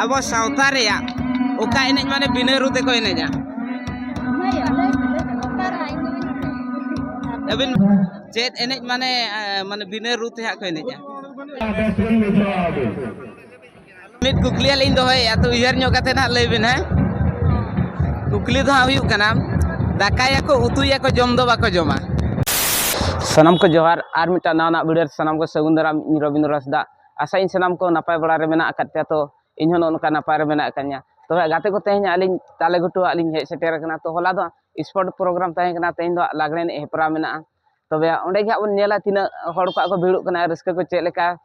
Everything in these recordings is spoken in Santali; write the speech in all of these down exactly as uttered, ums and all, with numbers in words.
ᱟᱵᱚ ᱥᱟᱶᱛᱟ ᱨᱮᱭᱟᱜ ᱚᱠᱟ ᱮᱱᱮᱡ ᱢᱟᱱᱮ ᱵᱤᱱᱟᱹ ᱨᱩ ᱛᱮᱠᱚ ᱮᱱᱮᱡᱟ? ᱟᱹᱵᱤᱱ ᱪᱮᱫ ᱮᱱᱮᱡ ᱢᱟᱱᱮ, ᱮ, ᱢᱟᱱᱮ ᱵᱤᱱᱟᱹ ᱨᱩ ᱛᱮ ᱦᱟᱸᱜ ᱠᱚ ᱮᱱᱮᱡᱟ? ᱢᱤᱫ ᱠᱩᱠᱞᱤ ᱦᱟᱸᱜ ᱞᱤᱧ ᱫᱚᱦᱚᱭᱮᱫᱼᱟ, ᱛᱚ ᱩᱭᱦᱟᱹᱨ ᱧᱚᱜ ᱠᱟᱛᱮ ᱦᱟᱸᱜ ᱞᱟᱹᱭ ᱵᱤᱱ, ᱦᱮᱸ? ᱠᱩᱠᱞᱤ ᱫᱚ ᱦᱟᱸᱜ ᱦᱩᱭᱩᱜ ᱠᱟᱱᱟ, ᱫᱟᱠᱟᱭᱟᱠᱚ, ᱩᱛᱩᱭᱟᱠᱚ, ᱡᱚᱢ ᱫᱚ ᱵᱟᱠᱚ ᱡᱚᱢᱟ᱾ ᱥᱟᱱᱟᱢ ᱠᱚ ᱡᱚᱦᱟᱨ, ᱟᱨ ᱢᱤᱫᱴᱟᱝ ᱱᱟᱣᱟ ᱱᱟᱜ video ᱨᱮ ᱥᱟᱱᱟᱢ ᱠᱚ ᱥᱟᱹᱜᱩᱱ ᱫᱟᱨᱟᱢ᱾ ᱤᱧ ᱨᱚᱵᱤᱱᱫᱨᱚ ᱦᱟᱸᱥᱫᱟ᱾ ᱟᱥᱟᱭᱟᱹᱧ ᱥᱟᱱᱟᱢ ᱠᱚ ᱱᱟᱯᱟᱭ ᱵᱟᱲᱟ ᱨᱮ ᱢᱮᱱᱟᱜ ᱟᱠᱟᱫ ᱯᱮᱭᱟ᱾ ᱛᱚ ᱤᱧ ᱦᱚᱸ ᱱᱚᱜᱼᱚ ᱱᱚᱝᱠᱟ ᱱᱟᱯᱟᱭ ᱨᱮ ᱢᱮᱱᱟᱜ ᱟᱠᱟᱫᱤᱧᱟ᱾ ᱛᱚᱵᱮ ᱜᱟᱛᱮ ᱠᱚ, ᱛᱮᱦᱮᱧ ᱟᱹᱞᱤᱧ ᱛᱟᱞᱮ ᱜᱷᱩᱴᱩ ᱦᱟᱸᱜ ᱞᱤᱧ ᱦᱮᱡ ᱥᱮᱴᱮᱨ ᱟᱠᱟᱱᱟ᱾ ᱛᱚ ᱦᱚᱞᱟ ᱫᱚ sport program ᱛᱟᱦᱮᱸ ᱠᱟᱱᱟ, ᱛᱮᱦᱮᱧ ᱫᱚ ᱦᱟᱸᱜ ᱞᱟᱜᱽᱲᱮ ᱮᱱᱮᱡ ᱦᱮᱯᱨᱟᱣ ᱢᱮᱱᱟᱜᱼᱟ᱾ ᱛᱚᱵᱮ ᱚᱸᱰᱮ ᱜᱮ ᱦᱟᱸᱜ ᱵᱚᱱ ᱧᱮᱞᱟ ᱛᱤᱱᱟᱹᱜ ᱦᱚᱲ ᱠᱚ ᱦᱟᱸᱜ ᱠᱚ ᱵᱷᱤᱲᱚᱜ ᱠᱟᱱᱟ, ᱨᱟᱹᱥᱠᱟᱹ ᱠᱚ ᱪᱮᱫ ᱞᱮᱠᱟ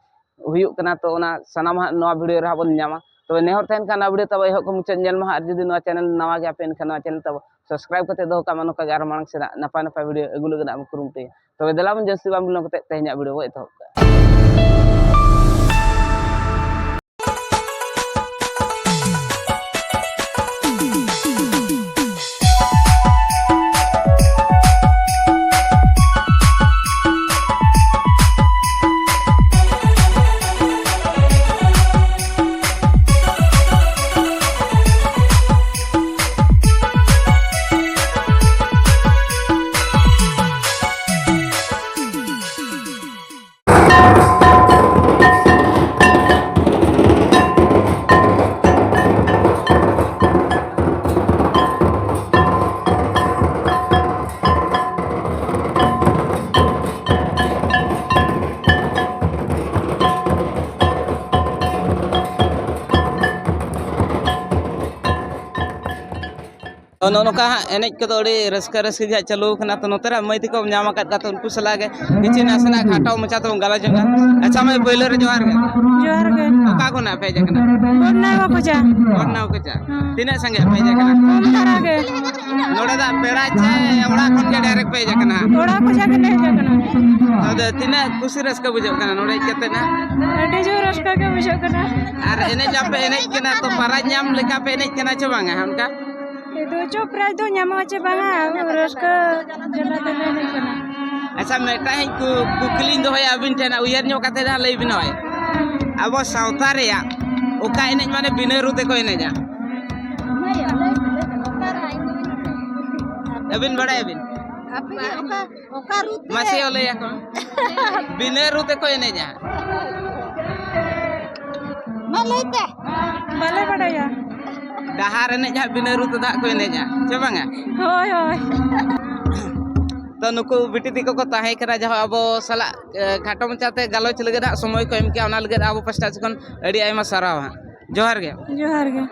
ᱦᱩᱭᱩᱜ ᱠᱟᱱᱟ, ᱛᱚ ᱚᱱᱟ ᱥᱟᱱᱟᱢ ᱦᱟᱸᱜ ᱱᱚᱣᱟ video ᱨᱮ ᱦᱟᱸᱜ ᱵᱚᱱ ᱧᱟᱢᱟ᱾ ᱛᱚᱵᱮ ᱱᱮᱦᱚᱨ ᱛᱟᱦᱮᱱ ᱠᱷᱟᱱ ᱱᱚᱣᱟ video ᱛᱟᱵᱚ ᱮᱦᱚᱵ ᱠᱷᱚᱱ ᱢᱩᱪᱟᱹᱫ ᱧᱮᱞ ᱢᱟ ᱦᱟᱸᱜ᱾ ᱟᱨ ᱡᱩᱫᱤ ᱱᱚᱣᱟ channel ᱱᱟᱣᱟ ᱜᱮᱭᱟ ᱯᱮ, ᱮᱱᱠᱷᱟᱱ ᱱᱚᱣᱟ channel ᱛᱟᱵᱚ subscribe ᱠᱟᱛᱮ ᱫᱚᱦᱚ ᱠᱟᱜ ᱢᱟ, ᱱᱚᱝᱠᱟ ᱜᱮ ᱟᱨ ᱢᱟᱲᱟᱝ ᱥᱮᱱᱟᱜ ᱱᱟᱯᱟᱭ ᱱᱟᱯᱟᱭ video ᱟᱹᱜᱩ ᱞᱟᱹᱜᱤᱫ ᱦᱟᱸᱜ ᱵᱚᱱ ᱠᱩᱨᱩᱢᱩᱴᱩᱭᱟ᱾ ᱛᱚᱵᱮ ᱫᱮᱞᱟ ᱵᱚᱱ ᱡᱟᱹᱥᱛᱤ ᱵᱟᱝ ᱵᱤᱞᱚᱢ ᱠᱟᱛᱮ ᱛᱮᱦᱮᱧᱟᱜ video ᱵᱚ ᱮᱛᱚᱦᱚᱵ ᱠᱟᱜᱼᱟ᱾ ᱛᱚ, ᱱᱚᱜᱼᱚ ᱱᱚᱝᱠᱟ ᱦᱟᱸᱜ ᱮᱱᱮᱡ ᱠᱚᱫᱚ ᱟᱹᱰᱤ ᱨᱟᱹᱥᱠᱟᱹ ᱨᱟᱹᱥᱠᱟᱹ ᱜᱮ ᱦᱟᱸᱜ ᱪᱟᱹᱞᱩ ᱟᱠᱟᱱᱟ᱾ ᱛᱚ, ᱱᱚᱛᱮ ᱨᱮ ᱢᱟᱹᱭ ᱛᱟᱠᱚ ᱧᱟᱢ ᱟᱠᱟᱫ ᱠᱚᱣᱟ, ᱛᱚ ᱩᱱᱠᱩ ᱥᱟᱞᱟᱜ ᱜᱮ ᱠᱤᱪᱷᱩ ᱱᱟᱥᱮᱱᱟᱜ ᱠᱷᱟᱴᱚ ᱢᱟᱪᱷᱟ ᱛᱮᱵᱚᱱ ᱜᱟᱞᱚᱪ ᱧᱚᱜᱟ᱾ ᱟᱪᱪᱷᱟ ᱢᱟᱹᱭ, ᱯᱳᱭᱞᱳ ᱨᱮ ᱡᱚᱦᱟᱨ ᱜᱮ᱾ ᱡᱚᱦᱟᱨ ᱜᱮ᱾ ᱚᱠᱟ ᱠᱷᱚᱱᱟᱜ ᱯᱮ ᱦᱮᱡ ᱟᱠᱟᱱᱟ? ᱵᱚᱰᱱᱟᱭ ᱵᱟᱠᱚᱪᱟ᱾ ᱵᱚᱰᱱᱟᱭ ᱵᱟᱠᱚᱪᱟ᱾ ᱦᱮᱸ᱾ ᱛᱤᱱᱟᱹᱜ ᱥᱟᱸᱜᱮ ᱯᱮ ᱦᱮᱡ ᱟᱠᱟᱱᱟ? ᱠᱚᱢ ᱫᱷᱟᱨᱟ ᱜᱮ᱾ ᱱᱚᱰᱮ ᱫᱚ ᱯᱮᱲᱟ ᱪᱮ ᱚᱲᱟᱜ ᱠᱷᱚᱱ ᱜᱮ direct ᱯᱮ ᱦᱮᱡ ᱟᱠᱟᱱᱟ? ᱚᱲᱟᱜ ᱠᱚᱪᱟ ᱜᱮᱞᱮ ᱦᱮᱡ ᱟᱠᱟᱱᱟ᱾ ᱟᱫᱚ ᱛᱤᱱᱟᱹᱜ ᱠᱩᱥᱤ ᱨᱟᱹᱥᱠᱟᱹ ᱵᱩᱡᱷᱟᱹᱜ ᱠᱟᱱᱟ ᱱᱚᱰᱮ ᱦᱮᱡ ᱠᱟᱛᱮ ᱱᱟᱜ? ᱟᱹᱰᱤ ᱡᱳᱨ ᱨᱟᱹᱥᱠᱟᱹ ᱜᱮ ᱵᱩᱡᱷᱟᱹᱜ ᱠᱟᱱᱟ᱾ ᱟᱨ ᱮᱱᱮᱡ ᱟᱯᱮ ᱮᱱᱮᱡ ᱠᱟᱱᱟ, ᱛᱚ prize ᱧᱟᱢ ᱞᱮᱠᱟ ᱯᱮ ᱮᱱᱮᱡ ᱠᱟᱱᱟ ᱪᱮ ᱵᱟᱝᱟ ᱚᱱᱠᱟ? ᱤᱫᱩ ᱪᱚ prize ᱫᱚ ᱧᱟᱢᱚᱜᱼᱟ ᱪᱮ ᱵᱟᱝᱟ, ᱨᱟᱹᱥᱠᱟᱹ ᱡᱟᱞᱟ ᱛᱮᱞᱮ ᱮᱱᱮᱡ ᱠᱟᱱᱟ᱾ ᱟᱪᱪᱷᱟ, ᱢᱤᱫᱴᱟᱝ ᱤᱧ ᱠᱩ-, ᱠᱩᱠᱞᱤᱧ ᱫᱚᱦᱚᱭᱟ ᱟᱹᱵᱤᱱ ᱴᱷᱮᱱ, ᱩᱭᱦᱟᱹᱨ ᱧᱚᱜ ᱠᱟᱛᱮ ᱦᱟᱸᱜ ᱞᱟᱹᱭ ᱵᱤᱱ ᱦᱳᱭ᱾ ᱟᱵᱚ ᱥᱟᱶᱛᱟ ᱨᱮᱭᱟᱜ ᱚᱠᱟ ᱮᱱᱮᱡ ᱢᱟᱱᱮ ᱵᱤᱱᱟᱹ ᱨᱩ ᱛᱮᱠᱚ ᱮᱱᱮᱡᱟ? ᱟᱹᱵᱤᱱ ᱵᱟᱲᱟᱭᱟᱵᱤᱱ? ᱟᱯᱮ ᱜᱮ ᱚᱠᱟ, ᱚᱠᱟ ᱨᱩ ᱛᱮ? ᱢᱟᱥᱮ ᱞᱟᱹᱭ ᱟᱠᱚ᱾ ᱵᱤᱱᱟᱹ ᱨᱩ ᱛᱮᱠᱚ ᱮᱱᱮᱡᱟ᱾ ᱢᱟ ᱞᱟᱹᱭ ᱯᱮ᱾ ᱵᱟᱞᱮ ᱵᱟᱲᱟᱭᱟ᱾ ᱰᱟᱦᱟᱨ ᱮᱱᱮᱡ ᱦᱟᱸᱜ ᱵᱤᱱᱟᱹ ᱨᱩ ᱛᱮᱫᱚ ᱦᱟᱸᱜ ᱠᱚ ᱮᱱᱮᱡᱟ, ᱪᱮ ᱵᱟᱝᱟ? ᱦᱳᱭ, ᱦᱳᱭ᱾ ᱛᱚ, ᱱᱩᱠᱩ ᱵᱤᱴᱤ ᱛᱟᱠᱚ ᱠᱚ ᱛᱟᱦᱮᱸ ᱠᱟᱱᱟ, ᱡᱟᱦᱟᱸ ᱟᱵᱚ ᱥᱟᱞᱟᱜ, ᱮ, ᱠᱷᱟᱴᱚ ᱢᱟᱪᱷᱟᱛᱮ ᱜᱟᱞᱚᱪ ᱞᱟᱹᱜᱤᱫ ᱦᱟᱸᱜ ᱥᱚᱢᱚᱭ ᱠᱚ ᱮᱢ ᱠᱮᱜᱼᱟ, ᱚᱱᱟ ᱞᱟᱹᱜᱤᱫ ᱟᱵᱚ ᱯᱟᱥᱴᱟ ᱥᱮᱫ ᱠᱷᱚᱱ ᱟᱹᱰᱤ ᱟᱭᱢᱟ ᱥᱟᱨᱦᱟᱣ ᱦᱟᱸᱜ᱾ ᱡᱚᱦᱟᱨ ᱜᱮ᱾ ᱡᱚᱦᱟᱨ ᱜᱮ᱾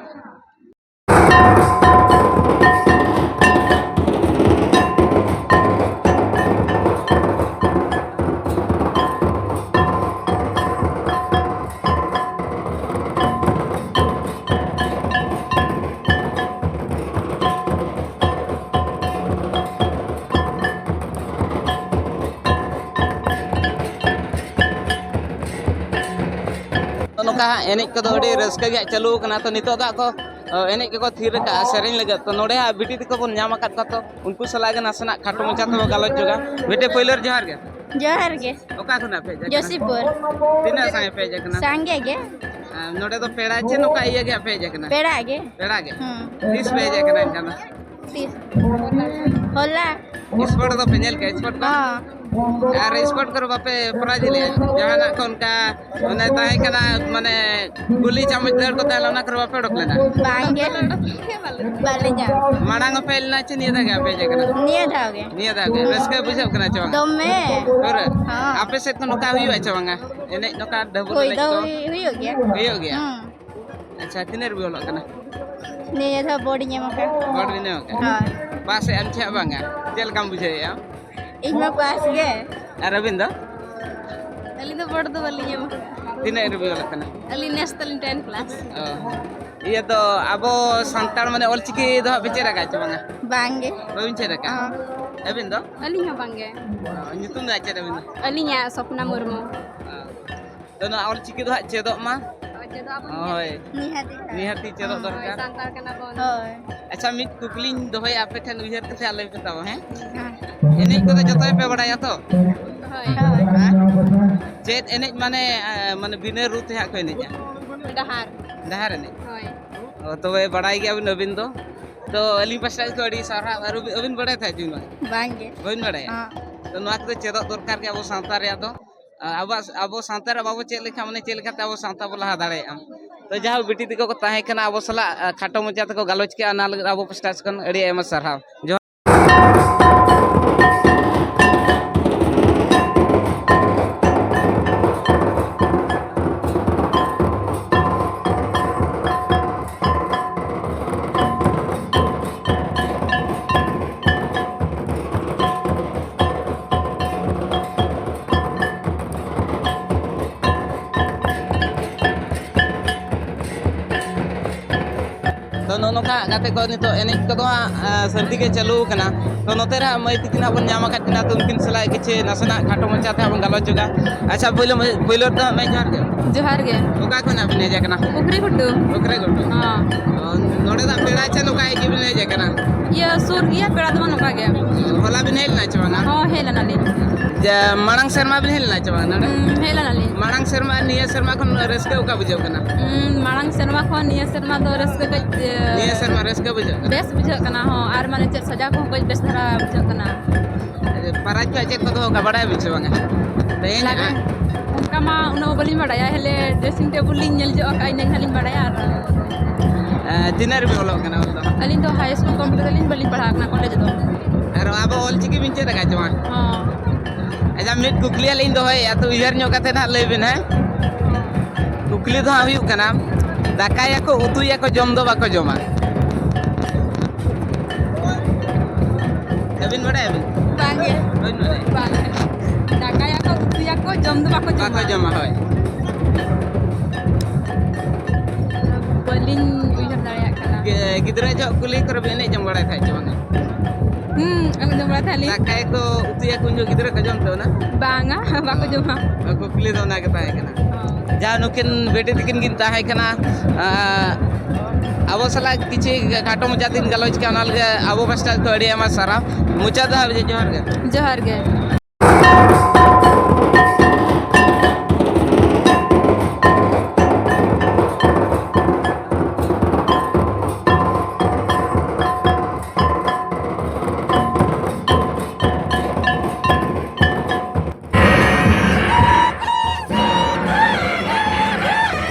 ᱱᱚᱝᱠᱟ ᱦᱟᱸᱜ ᱮᱱᱮᱡ ᱠᱚᱫᱚ ᱟᱹᱰᱤ ᱨᱟᱹᱥᱠᱟᱹ ᱜᱮ ᱦᱟᱸᱜ ᱪᱟᱹᱞᱩ ᱟᱠᱟᱱᱟ᱾ ᱛᱚ, ᱱᱤᱛᱚᱜ ᱫᱚ ᱦᱟᱸᱜ ᱠᱚ, ᱚ, ᱮᱱᱮᱡ ᱠᱚᱠᱚ ᱛᱷᱤᱨ ᱟᱠᱟᱫᱼᱟ ᱥᱮᱨᱮᱧ ᱞᱟᱹᱜᱤᱫ᱾ ᱛᱚ, ᱱᱚᱰᱮ ᱦᱟᱸᱜ ᱵᱤᱴᱤ ᱛᱟᱠᱚ ᱵᱚᱱ ᱧᱟᱢ ᱟᱠᱟᱫ ᱠᱚᱣᱟ, ᱛᱚ ᱩᱱᱠᱩ ᱥᱟᱞᱟᱜ ᱜᱮ ᱱᱟᱥᱮᱱᱟᱜ ᱠᱷᱟᱴᱚ ᱢᱟᱪᱷᱟ ᱛᱮᱵᱚ ᱜᱟᱞᱚᱪ ᱧᱚᱜᱟ᱾ ᱵᱤᱴᱤ, ᱯᱳᱭᱞᱳ ᱨᱮ ᱡᱚᱦᱟᱨ ᱜᱮ᱾ ᱡᱚᱦᱟᱨ ᱜᱮ᱾ ᱚᱠᱟ ᱠᱷᱚᱱᱟᱜ ᱯᱮ ᱦᱮᱡ ᱟᱠᱟᱱᱟ? ᱡᱳᱥᱤᱯᱩᱨ᱾ ᱛᱤᱱᱟᱹᱜ ᱥᱟᱸᱜᱮ ᱯᱮ ᱦᱮᱡ ᱟᱠᱟᱱᱟ? ᱥᱟᱸᱜᱮ ᱜᱮ᱾ ᱟᱨ ᱱᱚᱰᱮ ᱫᱚ ᱯᱮᱲᱟ ᱪᱮ ᱱᱚᱝᱠᱟ ᱤᱭᱟᱹ ᱜᱮ ᱦᱟᱸᱜ ᱯᱮ ᱦᱮᱡ ᱟᱠᱟᱱᱟ? ᱯᱮᱲᱟ ᱜᱮ᱾ ᱯᱮᱲᱟ ᱜᱮ? ᱦᱩᱸ᱾ ᱛᱤᱥ ᱯᱮ ᱦᱮᱡ ᱟᱠᱟᱱᱟ ᱮᱱᱠᱷᱟᱱ ᱫᱚ? ᱛᱤᱥ? ᱦᱚᱞᱟ᱾ ᱥᱯᱳᱨᱴ ᱫᱚ ᱯᱮ ᱧᱮᱞ ᱠᱮᱜᱼᱟ, ᱥᱯᱳᱨᱴ ᱠᱚ? ᱦᱚᱸ᱾ ᱟᱨ ᱥᱯᱳᱨᱴ ᱠᱚᱨᱮ ᱵᱟᱯᱮ ᱯᱨᱟᱭᱤᱡᱽ ᱞᱮᱜᱼᱟ? ᱡᱟᱦᱟᱱᱟᱜ ᱠᱚ ᱚᱱᱠᱟ, ᱢᱟᱱᱮ, ᱛᱟᱦᱮᱸ ᱠᱟᱱᱟ, ᱢᱟᱱᱮ, ᱜᱩᱞᱤ ᱪᱟᱢᱚᱪ ᱫᱟᱹᱲ ᱠᱚ ᱛᱟᱦᱮᱸ ᱞᱮᱱᱟ, ᱚᱱᱟ ᱠᱚᱨᱮ ᱵᱟᱯᱮ ᱚᱰᱚᱠ ᱞᱮᱱᱟ? ᱵᱟᱝ ᱜᱮ᱾ ᱵᱟᱞᱮ ᱧᱟᱢ᱾ ᱢᱟᱲᱟᱝ ᱦᱚᱸᱯᱮ ᱦᱮᱡ ᱞᱮᱱᱟ ᱪᱮ ᱱᱤᱭᱟᱹ ᱫᱷᱟᱣ ᱜᱮ ᱟᱯᱮ ᱦᱮᱡ ᱟᱠᱟᱱᱟ? ᱱᱤᱭᱟᱹ ᱫᱷᱟᱣ ᱜᱮ᱾ ᱱᱤᱭᱟᱹ ᱫᱷᱟᱣ ᱜᱮ᱾ ᱨᱟᱹᱥᱠᱟᱹ ᱵᱩᱡᱷᱟᱹᱜ ᱠᱟᱱᱟ ᱪᱮ ᱵᱟᱝ? ᱫᱚᱢᱮ᱾ ᱯᱩᱨᱟᱹ? ᱦᱚᱸ᱾ ᱟᱯᱮ ᱥᱮᱫ ᱫᱚ ᱱᱚᱝᱠᱟ ᱦᱩᱭᱩᱜᱼᱟ ᱪᱮ ᱵᱟᱝᱟ? ᱮᱱᱮᱡ ᱱᱚᱝᱠᱟ ᱰᱟᱹᱵᱩ ᱦᱩᱭ ᱮᱱᱮᱡ ᱫᱚ ᱠᱚ? ᱦᱩᱭ-, ᱦᱩᱭᱩᱜ ᱜᱮᱭᱟ᱾ ᱦᱩᱭᱩᱜ ᱜᱮᱭᱟ? ᱦᱩᱸ᱾ ᱟᱪᱪᱷᱟ, ᱛᱤᱱᱟᱹᱜ ᱨᱮᱵᱤᱱ ᱚᱞᱚᱜ ᱠᱟᱱᱟ? ᱱᱤᱭᱟᱹ ᱫᱷᱟᱣ ᱵᱳᱨᱰ ᱤᱧ ᱮᱢ ᱟᱠᱟᱫ᱾ ᱵᱳᱨᱰ ᱵᱤᱱ ᱮᱢ ᱟᱠᱟᱫ? ᱦᱳᱭ᱾ ᱯᱟᱥ ᱮᱫ ᱟᱢ ᱪᱮ ᱵᱟᱝᱟ? ᱪᱮᱫ ᱞᱮᱠᱟᱢ ᱵᱩᱡᱷᱟᱹᱣᱮᱫᱼᱟ? ᱤᱧ ᱢᱟ ᱯᱟᱥ ᱜᱮ᱾ ᱟᱨ ᱟᱹᱵᱤᱱ ᱫᱚ? ᱟᱹᱞᱤᱧ ᱫᱚ ᱵᱳᱨᱰ ᱫᱚ ᱵᱟᱹᱞᱤᱧ ᱮᱢ ᱟᱠᱟᱫᱟ᱾ ᱛᱤᱱᱟᱹᱜ ᱨᱮᱵᱤᱱ ᱚᱞᱚᱜ ᱠᱟᱱᱟ? ᱟᱹᱞᱤᱧ ᱱᱮᱥ ᱛᱟᱹᱞᱤᱧ ten class᱾ ᱚ᱾ ᱤᱭᱟᱹ ᱫᱚ ᱟᱵᱚ ᱥᱟᱱᱛᱟᱲ ᱢᱟᱱᱮ ᱚᱞᱪᱤᱠᱤ ᱫᱚ ᱦᱟᱸᱜ ᱵᱤᱱ ᱪᱮᱫ ᱟᱠᱟᱫ ᱪᱮ ᱵᱟᱝᱟ? ᱵᱟᱝ ᱜᱮ᱾ ᱵᱟᱹᱵᱤᱱ ᱪᱮᱫ ᱟᱠᱟᱫ? ᱚ᱾ ᱟᱹᱵᱤᱱ ᱫᱚ? ᱟᱹᱞᱤᱧ ᱦᱚᱸ ᱵᱟᱝ ᱜᱮ᱾ ᱚ, ᱧᱩᱛᱩᱢ ᱫᱚ ᱪᱮᱫ ᱟᱹᱵᱤᱱ ᱫᱚ? ᱟᱹᱞᱤᱧᱟᱜ ᱥᱚᱯᱱᱟ ᱢᱩᱨᱢᱩ᱾ ᱚ᱾ ᱛᱚ, ᱱᱚᱣᱟ ᱚᱞᱪᱤᱠᱤ ᱫᱚ ᱦᱟᱸᱜ ᱪᱮᱫᱚᱜ ᱢᱟ᱾ ᱦᱳᱭ, ᱪᱮᱫᱚᱜ ᱟᱵᱚᱱ᱾ ᱦᱳᱭ᱾ ᱱᱤᱦᱟᱹᱛᱤ᱾ ᱱᱤᱦᱟᱹᱛᱤ ᱪᱮᱫᱚᱜ ᱦᱳᱭ, ᱫᱚᱨᱠᱟᱨ᱾ ᱥᱟᱱᱛᱟᱲ ᱠᱟᱱᱟ ᱵᱚᱱ᱾ ᱦᱳᱭ᱾ ᱟᱪᱪᱷᱟ, ᱢᱤᱫ ᱠᱩᱠᱞᱤᱧ ᱫᱚᱦᱚᱭᱟ ᱟᱯᱮ ᱴᱷᱮᱱ, ᱩᱭᱦᱟᱹᱨ ᱠᱟᱛᱮ ᱟᱞᱮ ᱯᱮ ᱛᱟᱵᱚ, ᱦᱮᱸ? ᱦᱮᱸ᱾ ᱮᱱᱮᱡ ᱠᱚᱫᱚ ᱡᱚᱛᱚ ᱜᱮᱯᱮ ᱵᱟᱲᱟᱭᱟ ᱛᱚ? ᱦᱳᱭ᱾ ᱦᱮᱸ? ᱪᱮᱫ ᱮᱱᱮᱡ ᱢᱟᱱᱮ, ᱮ, ᱢᱟᱱᱮ ᱵᱤᱱᱟᱹ ᱨᱩ ᱛᱮ ᱦᱟᱸᱜ ᱠᱚ ᱮᱱᱮᱡᱟ? ᱰᱟᱦᱟᱨ᱾ ᱰᱟᱦᱟᱨ ᱮᱱᱮᱡ? ᱦᱳᱭ᱾ ᱚ, ᱛᱚᱵᱮ ᱵᱟᱲᱟᱭ ᱜᱮᱭᱟᱵᱤᱱ ᱟᱹᱵᱤᱱ ᱫᱚ? ᱛᱚ ᱟᱹᱞᱤᱧ ᱯᱟᱥᱴᱟ ᱠᱷᱚᱱ ᱟᱹᱰᱤ ᱥᱟᱨᱦᱟᱣ᱾ ᱟᱨ ᱟᱹᱵᱤᱱ, ᱟᱹᱵᱤᱱ ᱵᱟᱲᱟᱭ ᱛᱟᱦᱮᱸᱫ ᱪᱮ ᱵᱟᱝ? ᱵᱟᱝ ᱜᱮ᱾ ᱵᱟᱹᱵᱤᱱ ᱵᱟᱲᱟᱭᱟ? ᱦᱚᱸ᱾ ᱛᱚ ᱱᱚᱣᱟ ᱠᱚᱫᱚ ᱪᱮᱫᱚᱜ ᱫᱚᱨᱠᱟᱨ ᱜᱮ ᱟᱵᱚ ᱥᱟᱶᱛᱟ ᱨᱮᱭᱟᱜ ᱫᱚ᱾ ᱟ-, ᱟᱵᱚᱣᱟᱜ, ᱟᱵᱚ ᱥᱟᱶᱛᱟ ᱨᱮ ᱵᱟᱵᱚ ᱪᱮᱫ ᱞᱮᱠᱷᱟᱱ, ᱢᱟᱱᱮ, ᱪᱮᱫ ᱞᱮᱠᱟᱛᱮ ᱟᱵᱚ ᱥᱟᱶᱛᱟ ᱵᱚ ᱞᱟᱦᱟ ᱫᱟᱲᱮᱭᱟᱜᱼᱟ? ᱛᱚ ᱡᱟᱦᱟᱸ ᱵᱤᱴᱤ ᱛᱟᱠᱚ ᱠᱚ ᱛᱟᱦᱮᱸ ᱠᱟᱱᱟ ᱟᱵᱚ ᱥᱟᱞᱟᱜ, ᱟ, ᱠᱷᱟᱴᱚ ᱢᱚᱪᱟ ᱛᱮᱠᱚ ᱜᱟᱞᱚᱪ ᱠᱮᱜᱼᱟ, ᱚᱱᱟ ᱞᱟᱹᱜᱤᱫ ᱟᱵᱚ ᱯᱟᱥᱴᱟ ᱠᱷᱚᱱ ᱟᱹᱰᱤ ᱟᱭᱢᱟ ᱥᱟᱨᱦᱟᱣ᱾ ᱡᱚᱦᱟᱨ᱾ ᱛᱚ, ᱱᱚᱜᱼᱚ ᱱᱚᱝᱠᱟ ᱜᱟᱛᱮ ᱠᱚ ᱱᱤᱛᱚᱜ ᱮᱱᱮᱡ ᱠᱚᱫᱚ ᱦᱟᱸᱜ, ᱟ, ᱥᱟᱹᱨᱫᱤ ᱜᱮ ᱪᱟᱹᱞᱩ ᱟᱠᱟᱱᱟ᱾ ᱛᱚ, ᱱᱚᱛᱮ ᱨᱮ ᱦᱟᱸᱜ ᱢᱟᱹᱭ ᱛᱟᱹᱠᱤᱱ ᱦᱟᱸᱜ ᱵᱚᱱ ᱧᱟᱢ ᱟᱠᱟᱫ ᱠᱤᱱᱟ, ᱛᱚ, ᱩᱱᱠᱤᱱ ᱥᱟᱞᱟᱜ ᱠᱤᱪᱷᱩ ᱱᱟᱥᱮᱱᱟᱜ ᱠᱷᱟᱴᱚ ᱢᱟᱪᱷᱟ ᱛᱮ ᱦᱟᱸᱜ ᱵᱚᱱ ᱜᱟᱞᱚᱪ ᱧᱚᱜᱟ᱾ ᱟᱪᱪᱷᱟ, ᱯᱳᱭᱞᱳ ᱢᱟᱹᱭ, ᱯᱳᱭᱞᱳ ᱨᱮᱫᱚ ᱦᱟᱸᱜ ᱢᱟᱹᱭ, ᱡᱚᱦᱟᱨ ᱜᱮ᱾ ᱡᱚᱦᱟᱨ ᱜᱮ᱾ ᱚᱠᱟ ᱠᱷᱚᱱ ᱦᱟᱸᱜ ᱵᱤᱱ ᱦᱮᱡ ᱟᱠᱟᱱᱟ? ᱯᱩᱠᱷᱨᱤ ᱜᱷᱩᱴᱩ᱾ ᱯᱩᱠᱷᱨᱤ ᱜᱷᱩᱴᱩ᱾ ᱦᱚᱸ᱾ ᱚ, ᱱᱚᱰᱮ ᱫᱚ ᱯᱮᱲᱟ ᱪᱮ ᱱᱚᱝᱠᱟ ᱦᱮᱡ ᱜᱮᱵᱤᱱ ᱦᱮᱡ ᱟᱠᱟᱱᱟ? ᱤᱭᱟᱹ, ᱥᱩᱨ ᱜᱮᱭᱟ, ᱯᱮᱲᱟ ᱫᱚ ᱵᱟᱹᱱᱩᱜ ᱠᱚᱣᱟ ᱜᱮ᱾ ᱦᱚᱞᱟ ᱵᱤᱱ ᱦᱮᱡ ᱞᱮᱱᱟ ᱪᱮ ᱵᱟᱝᱟ? ᱦᱚᱸ, ᱦᱮᱡ ᱞᱮᱱᱟᱞᱤᱧ᱾ ᱡᱮ, ᱢᱟᱲᱟᱝ ᱥᱮᱨᱢᱟ ᱵᱤᱱ ᱦᱮᱡ ᱞᱮᱱᱟ ᱪᱮ ᱵᱟᱝ ᱱᱚᱰᱮ? ᱦᱩᱸ, ᱦᱮᱡ ᱞᱮᱱᱟᱞᱤᱧ᱾ ᱢᱟᱲᱟᱝ ᱥᱮᱨᱢᱟ ᱟᱨ ᱱᱤᱭᱟᱹ ᱥᱮᱨᱢᱟ ᱠᱷᱚᱱ ᱨᱟᱹᱥᱠᱟᱹ ᱚᱠᱟ ᱵᱩᱡᱷᱟᱹᱜ ᱠᱟᱱᱟ? ᱦᱩᱸ, ᱢᱟᱲᱟᱝ ᱥᱮᱨᱢᱟ ᱠᱷᱚᱱ ᱱᱤᱭᱟᱹ ᱥᱮᱨᱢᱟ ᱫᱚ ᱨᱟᱹᱥᱠᱟᱹ ᱠᱟᱹᱡ, ᱮ, ᱱᱤᱭᱟᱹ ᱥᱮᱨᱢᱟ ᱨᱟᱹᱥᱠᱟᱹ ᱵᱩᱡᱷᱟᱹᱜ ᱠᱟᱱᱟ? ᱵᱮᱥ ᱵᱩᱡᱷᱟᱹᱜ ᱠᱟᱱᱟ, ᱦᱚᱸ, ᱟᱨ ᱢᱟᱱᱮ ᱪᱮᱫ ᱥᱟᱡᱟᱣ ᱠᱚᱦᱚᱸ ᱠᱟᱹᱡ ᱵᱮᱥ ᱫᱷᱟᱨᱟ ᱵᱩᱡᱷᱟᱹᱜ ᱠᱟᱱᱟ᱾ ᱯᱟᱨᱟᱡᱽ ᱠᱚ ᱪᱮᱫ ᱠᱚ ᱫᱚᱦᱚ ᱠᱟᱜᱼᱟ, ᱵᱟᱲᱟᱭ ᱵᱤᱱ ᱥᱮ ᱵᱟᱝᱟ? ᱛᱮᱦᱮᱧ ᱞᱟᱜᱽᱲᱮ, ᱚᱱᱠᱟ ᱢᱟ ᱩᱱᱟᱹᱜ ᱵᱟᱹᱞᱤᱧ ᱵᱟᱲᱟᱭᱟ, ᱦᱮᱞᱮ dressing table ᱞᱤᱧ ᱧᱮᱞ ᱧᱚᱜ ᱟᱠᱟᱫᱼᱟ, ᱤᱱᱟᱹ ᱜᱮ ᱦᱟᱸᱜ ᱞᱤᱧ ᱵᱟᱲᱟᱭᱟ᱾ ᱟᱨ ᱮ, ᱛᱤᱱᱟᱹᱜ ᱨᱮᱵᱤᱱ ᱚᱞᱚᱜ ᱠᱟᱱᱟ ᱚᱞ ᱫᱚ? ᱟᱹᱞᱤᱧ ᱫᱚ high school complete ᱠᱟᱛᱮ ᱞᱤᱧ ᱵᱟᱹᱞᱤᱧ ᱯᱟᱲᱦᱟᱣ ᱠᱟᱱᱟ, ᱠᱚᱞᱮᱡᱽ ᱫᱚ᱾ ᱟᱨ ᱟᱵᱚ ᱚᱞ ᱪᱤᱠᱤ ᱵᱤᱱ ᱪᱮᱫ ᱟᱠᱟᱫ ᱪᱮ ᱵᱟᱝ? ᱦᱚᱸ᱾ ᱟᱪᱪᱷᱟ, ᱢᱤᱫ ᱠᱩᱠᱞᱤ ᱟᱹᱞᱤᱧ ᱫᱚᱦᱚᱭᱮᱫᱼᱟ, ᱛᱚ ᱩᱭᱦᱟᱹᱨ ᱧᱚᱜ ᱠᱟᱛᱮ ᱱᱟᱦᱟᱜ ᱞᱟᱹᱭ ᱵᱤᱱ, ᱦᱮᱸ? ᱠᱩᱠᱞᱤ ᱫᱚ ᱦᱟᱸᱜ ᱦᱩᱭᱩᱜ ᱠᱟᱱᱟ, ᱫᱟᱠᱟᱭᱟᱠᱚ, ᱩᱛᱩᱭᱟᱠᱚ, ᱡᱚᱢ ᱫᱚ ᱵᱟᱠᱚ ᱡᱚᱢᱟ᱾ ᱟᱹᱵᱤᱱ ᱵᱟᱲᱟᱭᱟᱵᱤᱱ? ᱵᱟᱝᱜᱮ᱾ ᱵᱟᱹᱵᱤᱱ ᱵᱟᱲᱟᱭᱟ? ᱵᱟᱝᱜᱮ᱾ ᱫᱟᱠᱟᱭᱟᱠᱚ, ᱩᱛᱩᱭᱟᱠᱚ, ᱡᱚᱢ ᱫᱚ ᱵᱟᱠᱚ ᱡᱚᱢᱟ᱾ ᱵᱟᱠᱚ ᱡᱚᱢᱟ, ᱦᱳᱭ᱾ ᱵᱟᱹᱞᱤᱧ ᱩᱭᱦᱟᱹᱨ ᱫᱟᱲᱮᱭᱟᱜ ᱠᱟᱱᱟ᱾ ᱜᱮ-, ᱜᱤᱫᱽᱨᱟᱹ ᱡᱚᱦᱚᱜ ᱠᱩᱞᱦᱤ ᱠᱚᱨᱮ ᱵᱤᱱ ᱮᱱᱮᱡ ᱡᱚᱝ ᱵᱟᱲᱟᱭ ᱛᱟᱦᱮᱸᱫ ᱪᱮ ᱵᱟᱝᱟ? ᱦᱩᱸ, ᱮᱱᱮᱡ ᱡᱚᱝ ᱵᱟᱲᱟᱭ ᱛᱟᱦᱮᱸᱫ ᱞᱤᱧ᱾ ᱫᱟᱠᱟᱭᱟᱠᱚ, ᱩᱛᱩᱭᱟᱠᱚ, ᱩᱱ ᱡᱚᱦᱚᱜ ᱜᱤᱫᱽᱨᱟᱹ ᱠᱚ ᱡᱚᱢ ᱛᱮ ᱚᱱᱟ? ᱵᱟᱝᱟ, ᱵᱟᱠᱚ ᱡᱚᱢᱟ᱾ ᱠᱩᱠᱞᱤ ᱫᱚ ᱚᱱᱟ ᱜᱮ ᱛᱟᱦᱮᱸ ᱠᱟᱱᱟ᱾ ᱦᱚᱸ᱾ ᱡᱟ ᱱᱩᱠᱤᱱ ᱵᱤᱴᱤ ᱛᱟᱹᱠᱤᱱ ᱠᱤᱱ ᱛᱟᱦᱮᱸ ᱠᱟᱱᱟ, ᱟᱸ, ᱟᱵᱚ ᱥᱟᱞᱟᱜ ᱠᱤᱪᱷᱩ ᱠᱷᱟᱴᱚ ᱢᱟᱪᱷᱟ ᱛᱮᱠᱤᱱ ᱜᱟᱞᱚᱪ ᱠᱮᱜᱼᱟ, ᱚᱱᱟ ᱞᱟᱹᱜᱤᱫ ᱟᱵᱚ ᱯᱟᱥᱴᱟ ᱠᱷᱚᱱ ᱟᱹᱰᱤ ᱟᱭᱢᱟ ᱥᱟᱨᱦᱟᱣ᱾ ᱢᱩᱪᱟᱹᱫ ᱫᱚ ᱦᱟᱸᱜ ᱡᱚᱦᱟᱨ ᱜᱮ᱾ ᱡᱚᱦᱟᱨ ᱜᱮ᱾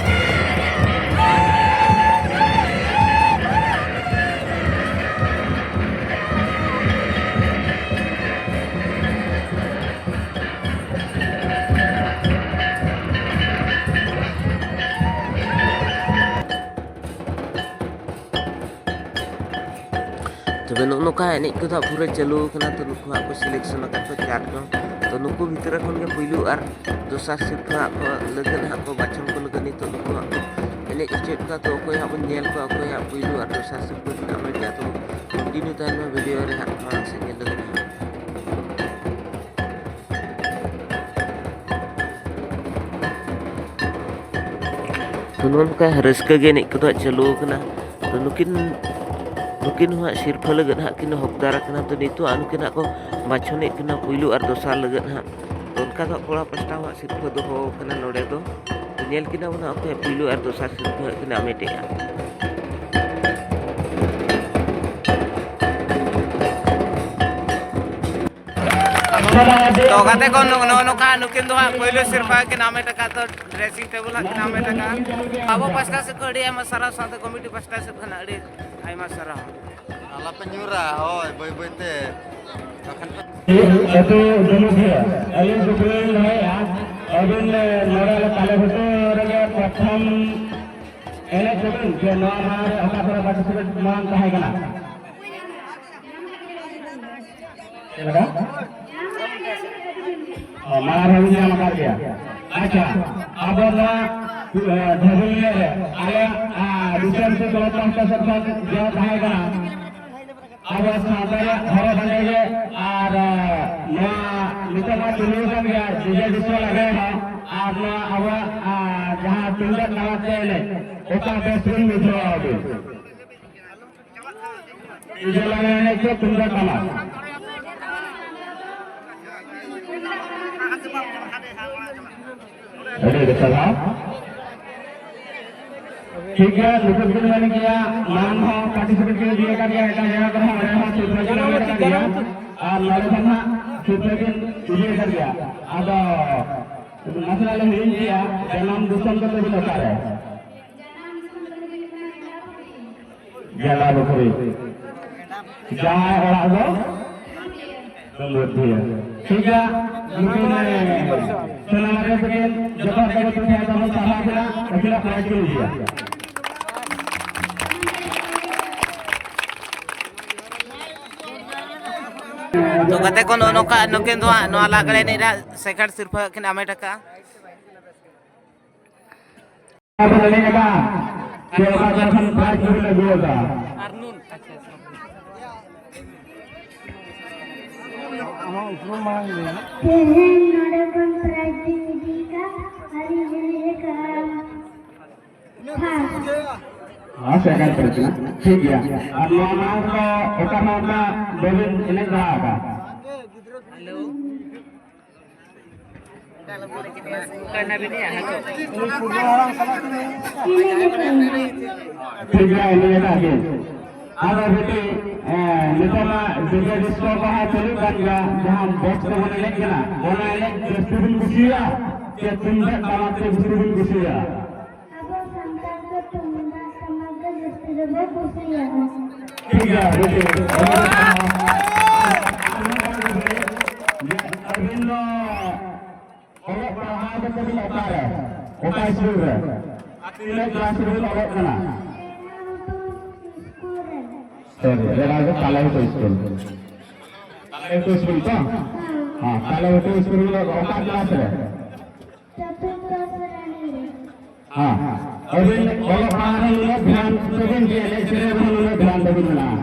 ᱛᱚᱵᱮ ᱱᱚᱜᱼᱚ ᱱᱚᱝᱠᱟ ᱮᱱᱮᱡ ᱠᱚᱫᱚ ᱦᱟᱸᱜ ᱯᱩᱨᱟᱹ ᱪᱟᱹᱞᱩ ᱟᱠᱟᱱᱟ᱾ ᱛᱚ ᱱᱩᱠᱩ ᱦᱟᱸᱜ ᱠᱚ selection ᱟᱠᱟᱫ ᱠᱚᱣᱟ ᱪᱟᱨ ᱡᱚᱱ᱾ ᱛᱚ ᱱᱩᱠᱩ ᱵᱷᱤᱛᱨᱤ ᱠᱷᱚᱱ ᱜᱮ ᱯᱩᱭᱞᱩ ᱟᱨ ᱫᱚᱥᱟᱨ ᱥᱤᱨᱯᱷᱟᱹ ᱦᱟᱸᱜ ᱠᱚ ᱞᱟᱹᱜᱤᱫ ᱦᱟᱸᱜ ᱠᱚ ᱵᱟᱪᱷᱚᱱ ᱠᱚ ᱞᱟᱹᱜᱤᱫ ᱱᱤᱛᱚᱜ ᱱᱩᱠᱩ ᱦᱟᱸᱜ ᱠᱚ ᱮᱱᱮᱡ ᱦᱚᱪᱚᱭᱮᱫ ᱠᱚᱣᱟ᱾ ᱛᱚ ᱚᱠᱚᱭ ᱦᱟᱸᱜ ᱵᱚᱱ ᱧᱮᱞ ᱠᱚᱣᱟ, ᱚᱠᱚᱭ ᱦᱟᱸᱜ ᱯᱩᱭᱞᱩ ᱟᱨ ᱫᱚᱥᱟᱨ ᱥᱤᱨᱯᱷᱟᱹ ᱠᱤᱱ ᱦᱟᱢᱮᱴᱟ᱾ ᱛᱚ continue ᱛᱟᱦᱮᱱ ᱢᱟ video ᱨᱮ ᱦᱟᱸᱜ ᱢᱟᱲᱟᱝ ᱥᱮᱫ ᱧᱮᱞ ᱞᱟᱹᱜᱤᱫ ᱦᱟᱸᱜ᱾ ᱛᱚ ᱱᱚᱜᱼᱚ ᱱᱚᱝᱠᱟ ᱨᱟᱹᱥᱠᱟᱹ ᱜᱮ ᱮᱱᱮᱡ ᱠᱚᱫᱚ ᱦᱟᱸᱜ ᱪᱟᱹᱞᱩ ᱟᱠᱟᱱᱟ᱾ ᱛᱚ ᱱᱩᱠᱤᱱ, ᱱᱩᱠᱤᱱ ᱦᱚᱸ ᱦᱟᱸᱜ ᱥᱤᱨᱯᱷᱟᱹ ᱞᱟᱹᱜᱤᱫ ᱦᱟᱸᱜ ᱠᱤᱱ ᱦᱚᱠᱫᱟᱨ ᱟᱠᱟᱱᱟ᱾ ᱛᱚ ᱱᱤᱛᱚᱜ ᱟᱨ ᱱᱩᱠᱤᱱ ᱦᱟᱸᱜ ᱠᱚ ᱵᱟᱪᱷᱚᱱᱮᱫ ᱠᱤᱱᱟ ᱯᱩᱭᱞᱩ ᱟᱨ ᱫᱚᱥᱟᱨ ᱞᱟᱹᱜᱤᱫ ᱦᱟᱸᱜ᱾ ᱛᱚ ᱚᱱᱠᱟ ᱫᱚ ᱦᱟᱸᱜ ᱠᱚᱲᱟ ᱯᱟᱥᱴᱟ ᱦᱚᱸ ᱦᱟᱸᱜ ᱥᱤᱨᱯᱷᱟᱹ ᱫᱚᱦᱚ ᱟᱠᱟᱱᱟ ᱱᱚᱰᱮ ᱫᱚ᱾ ᱛᱚ ᱧᱮᱞ ᱠᱤᱱᱟ ᱵᱚᱱ ᱦᱟᱸᱜ ᱚᱠᱚᱭ ᱯᱩᱭᱞᱩ ᱟᱨ ᱫᱚᱥᱟᱨ ᱥᱤᱨᱯᱷᱟᱹ ᱦᱟᱸᱜ ᱠᱤᱱ ᱦᱟᱢᱮᱴᱮᱜᱼᱟ᱾ ᱛᱚ ᱜᱟᱛᱮ ᱠᱚ, ᱱᱚᱜᱼᱚ ᱱᱚᱝᱠᱟ ᱱᱩᱠᱤᱱ ᱫᱚ ᱦᱟᱸᱜ ᱯᱩᱭᱞᱩ ᱥᱤᱨᱯᱷᱟᱹ ᱠᱤᱱ ᱦᱟᱢᱮᱴ ᱟᱠᱟᱫ ᱫᱚ, dressing table ᱦᱟᱸᱜ ᱠᱤᱱ ᱦᱟᱢᱮᱴ ᱟᱠᱟᱫᱼᱟ᱾ ᱟᱵᱚ ᱯᱟᱥᱴᱟ ᱥᱮᱫ ᱠᱷᱚᱱ ᱟᱹᱰᱤ ᱟᱭᱢᱟ ᱥᱟᱨᱦᱟᱣ, ᱥᱟᱶᱛᱮ committee ᱯᱟᱥᱴᱟ ᱥᱮᱫ ᱠᱷᱚᱱ ᱟᱹᱰᱤ ᱟᱭᱢᱟ ᱥᱟᱨᱦᱟᱣ᱾ ᱟᱞᱚᱯᱮ ᱧᱩᱨᱟ, ᱦᱳᱭ, ᱵᱟᱹᱭ ᱵᱟᱹᱭ ᱛᱮ᱾ ᱵᱟᱠᱷᱟᱱ ᱟᱹᱛᱩ ᱡᱩᱢᱤᱫ ᱦᱩᱭᱩᱜᱼᱟ᱾ ᱟᱹᱞᱤᱧ ᱠᱩᱠᱞᱤ ᱞᱤᱧ ᱫᱚᱦᱚᱭᱮᱫᱼᱟ, ᱟᱹᱵᱤᱱ ᱱᱚᱰᱮ ᱟᱞᱮ ᱛᱟᱞᱮ ᱜᱷᱩᱴᱩ ᱨᱮᱜᱮ ᱯᱨᱚᱛᱷᱚᱢ ᱮᱱᱮᱡ ᱛᱟᱵᱤᱱ ᱥᱮ ᱱᱚᱣᱟ ᱢᱟᱲᱟᱝ ᱨᱮ ᱚᱠᱟ ᱠᱚᱨᱮ participate ᱢᱟᱲᱟᱝ ᱛᱟᱦᱮᱸ ᱠᱟᱱᱟ? ᱪᱮᱫ ᱞᱮᱠᱟ? ᱚ, ᱢᱟᱲᱟᱝ ᱨᱮᱵᱤᱱ ᱧᱟᱢ ᱟᱠᱟᱫ ᱜᱮᱭᱟ᱾ ᱟᱪᱪᱷᱟ, ᱟᱵᱚ ᱱᱚᱣᱟ, ᱮ, ᱫᱷᱟᱹᱵᱤ ᱨᱮ ᱟᱞᱮᱭᱟᱜ, ᱟ, ᱫᱤᱥᱚᱢ ᱥᱮ ᱠᱞᱟᱵᱽ ᱯᱟᱦᱴᱟ ᱥᱮᱫ ᱠᱷᱚᱱ ᱡᱟᱦᱟᱸ ᱛᱟᱦᱮᱸ ᱠᱟᱱᱟ, ᱟᱵᱚ ᱥᱟᱶᱛᱟ ᱨᱮᱭᱟᱜ ᱦᱚᱨᱚᱜ ᱵᱟᱸᱫᱮ ᱜᱮ, ᱟᱨ, ᱟ, ᱱᱚᱣᱟ ᱱᱤᱛᱚᱜ ᱢᱟ ᱪᱟᱹᱞᱩ ᱟᱠᱟᱱ ᱜᱮᱭᱟ, DJ disco ᱞᱟᱜᱽᱲᱮ ᱦᱚᱸ, ᱟᱨ ᱱᱚᱣᱟ ᱟᱵᱚᱣᱟᱜ, ᱟ, ᱡᱟᱦᱟᱸ ᱛᱩᱢᱫᱟᱜ ᱴᱟᱢᱟᱠ ᱛᱮ ᱮᱱᱮᱡ, ᱚᱠᱟ ᱵᱮᱥ ᱵᱤᱱ ᱵᱩᱡᱷᱟᱹᱣᱟ ᱟᱹᱵᱤᱱ? ᱰᱤᱡᱮ ᱞᱟᱜᱽᱲᱮ ᱮᱱᱮᱡ ᱥᱮ ᱛᱩᱢᱫᱟᱜ ᱴᱟᱢᱟᱠ? ᱟᱹᱰᱤ ᱟᱹᱰᱤ ᱥᱟᱨᱦᱟᱣ᱾ ᱴᱷᱤᱠ ᱜᱮᱭᱟ, ᱱᱩᱠᱩ ᱫᱚᱵᱤᱱ ᱢᱮᱱ ᱜᱮᱭᱟ, ᱢᱟᱲᱟᱝ ᱦᱚᱸ participate ᱠᱚ ᱤᱫᱤ ᱟᱠᱟᱫ ᱜᱮᱭᱟ, ᱮᱴᱟᱜ ᱡᱟᱭᱜᱟ ᱠᱚᱨᱮ ᱦᱚᱸ ᱚᱸᱰᱮ ᱦᱚᱸ ᱥᱤᱨᱯᱷᱟᱹ ᱠᱤᱱ ᱦᱟᱢᱮᱴ ᱟᱠᱟᱫ ᱜᱮᱭᱟ, ᱟᱨ ᱱᱚᱰᱮ ᱠᱷᱚᱱ ᱦᱟᱸᱜ ᱥᱤᱨᱯᱷᱟᱹ ᱠᱤᱱ ᱤᱫᱤ ᱟᱠᱟᱫ ᱜᱮᱭᱟ᱾ ᱟᱫᱚ ᱱᱟᱥᱮᱱᱟᱜ ᱞᱤᱧ ᱦᱤᱲᱤᱧ ᱠᱮᱜᱼᱟ, ᱡᱟᱱᱟᱢ ᱫᱤᱥᱚᱢ ᱫᱚ ᱛᱟᱹᱵᱤᱱ ᱚᱠᱟᱨᱮ? ᱜᱮᱰᱟ ᱯᱩᱠᱷᱨᱤ᱾ ᱡᱟᱶᱟᱭ ᱚᱲᱟᱜ ᱫᱚ ᱰᱩᱢᱵᱩᱨ ᱰᱤᱦᱟᱹ᱾ ᱴᱷᱤᱠ ᱜᱮᱭᱟ, ᱱᱩᱠᱤᱱ, ᱮ, ᱥᱳᱱᱟ ᱢᱟᱨᱰᱤ ᱛᱟᱹᱠᱤᱱ ᱡᱚᱛᱚ ᱦᱚᱲ ᱛᱮᱜᱮ ᱯᱤᱴᱷᱟᱹ ᱛᱟᱵᱚᱱ ᱥᱟᱨᱦᱟᱣ ᱠᱤᱱᱟ, ᱟᱹᱠᱤᱱᱟᱜ prize ᱠᱤᱱ ᱤᱫᱤᱭᱟ᱾ ᱛᱚ ᱜᱟᱛᱮ ᱠᱚ, ᱱᱚᱜᱼᱚ ᱱᱚᱝᱠᱟ ᱱᱩᱠᱤᱱ ᱫᱚ ᱦᱟᱸᱜ ᱱᱚᱣᱟ ᱞᱟᱜᱽᱲᱮ ᱮᱱᱮᱡ ᱨᱮ ᱥᱮᱠᱮᱱᱰ ᱥᱤᱨᱯᱟᱹ ᱠᱤᱱ ᱦᱟᱢᱮᱴ ᱟᱠᱟᱫᱼᱟ᱾ ᱟᱵᱚ ᱞᱟᱹᱭ ᱮᱫᱟ ᱡᱮ ᱚᱠᱟ ᱡᱚᱠᱷᱚᱱ ᱯᱨᱟᱭᱤᱡᱽ ᱠᱚᱵᱚᱱ ᱟᱹᱜᱩ ᱟᱠᱟᱫᱼᱟ᱾ ᱛᱮᱦᱮᱧ ᱱᱚᱰᱮ ᱠᱷᱚᱱ ᱯᱨᱟᱭᱤᱡᱽ ᱤᱧ ᱤᱫᱤ ᱟᱠᱟᱫ, ᱟᱹᱞᱤᱧ ᱞᱤᱧ ᱦᱮᱡ ᱟᱠᱟᱫᱼᱟ ᱯᱷᱟᱥᱴ᱾ ᱦᱮᱸ, ᱥᱮᱠᱮᱱᱰ ᱯᱨᱟᱭᱤᱡᱽ ᱠᱟᱱᱟ᱾ ᱴᱷᱤᱠ ᱜᱮᱭᱟ᱾ ᱟᱨ ᱱᱚᱣᱟ ᱢᱟᱲᱟᱝ ᱫᱚ ᱚᱠᱟ ᱱᱚᱣᱟ ᱵᱟᱹᱵᱤᱱ ᱮᱱᱮᱡ ᱞᱟᱦᱟ ᱟᱠᱟᱫ? ᱴᱷᱤᱠ ᱜᱮᱭᱟ, ᱤᱱᱟᱹ ᱜᱮ ᱱᱟᱦᱟᱜ ᱜᱮ᱾ ᱟᱫᱚ ᱵᱤᱴᱤ, ᱮ, ᱱᱤᱛᱚᱜ ᱢᱟ ᱰᱤᱡᱮ ᱰᱤᱥᱠᱳ ᱠᱚᱦᱚᱸ ᱪᱟᱹᱞᱩᱜ ᱠᱟᱱ ᱜᱮᱭᱟ, ᱡᱟᱦᱟᱸ ᱵᱚᱠᱥ ᱛᱮᱵᱚᱱ ᱮᱱᱮᱡ ᱠᱟᱱᱟ, ᱚᱱᱟ ᱮᱱᱮᱡ ᱡᱟᱹᱥᱛᱤ ᱵᱤᱱ ᱠᱩᱥᱤᱭᱟᱜᱼᱟ ᱥᱮ ᱛᱩᱢᱫᱟᱜ ᱴᱟᱢᱟᱠ ᱛᱮ ᱡᱟᱹᱥᱛᱤ ᱵᱤᱱ ᱠᱩᱥᱤᱭᱟᱜᱼᱟ? ᱟᱵᱚ ᱥᱟᱱᱛᱟᱲ ᱫᱚ ᱛᱩᱢᱫᱟᱜ ᱴᱟᱢᱟᱠ ᱜᱮ ᱡᱟᱹᱥᱛᱤ ᱫᱚᱵᱚ ᱠᱩᱥᱤᱭᱟᱜᱼᱟ᱾ ᱴᱷᱤᱠ ᱜᱮᱭᱟ, ᱵᱤᱴᱤ᱾ ᱟᱹᱵᱤᱱ ᱫᱚ ᱚᱞᱚᱜ ᱯᱟᱲᱦᱟᱣ ᱫᱚ ᱛᱟᱵᱤᱱ ᱚᱠᱟᱨᱮ? ᱚᱠᱟ ᱥᱠᱩᱞ ᱨᱮ? ᱛᱤᱱᱟᱹᱜ ᱠᱞᱟᱥ ᱨᱮᱵᱤᱱ ᱚᱞᱚᱜ ᱠᱟᱱᱟ? ᱥᱚᱨᱤ, ᱨᱮᱲᱟ ᱫᱚ ᱛᱟᱞᱮ ᱦᱚᱴᱚ ᱥᱠᱩᱞ᱾ ᱛᱟᱞᱮ ᱦᱚᱴᱚ ᱥᱠᱩᱞ ᱛᱚ? ᱦᱮᱸ, ᱛᱟᱞᱮ ᱦᱚᱴᱚ ᱥᱠᱩᱞ ᱨᱮ ᱚᱠᱟ ᱠᱞᱟᱥ ᱨᱮ? ᱪᱚᱛᱩᱨᱛᱷᱚ ᱥᱨᱮᱱᱤ ᱨᱮ᱾ ᱦᱮᱸ, ᱟᱹᱵᱤᱱ ᱚᱞᱚᱜ ᱯᱟᱲᱦᱟᱣ ᱨᱮ ᱱᱩᱱᱟᱹᱜ ᱫᱷᱮᱭᱟᱱ ᱛᱟᱵᱤᱱ ᱡᱮ ᱮᱱᱮᱡ ᱥᱮᱨᱮᱧ ᱨᱮᱦᱚᱸ ᱱᱩᱱᱟᱹᱜ ᱫᱷᱮᱭᱟᱱ ᱛᱟᱵᱤᱱ ᱢᱮᱱᱟᱜᱼᱟ᱾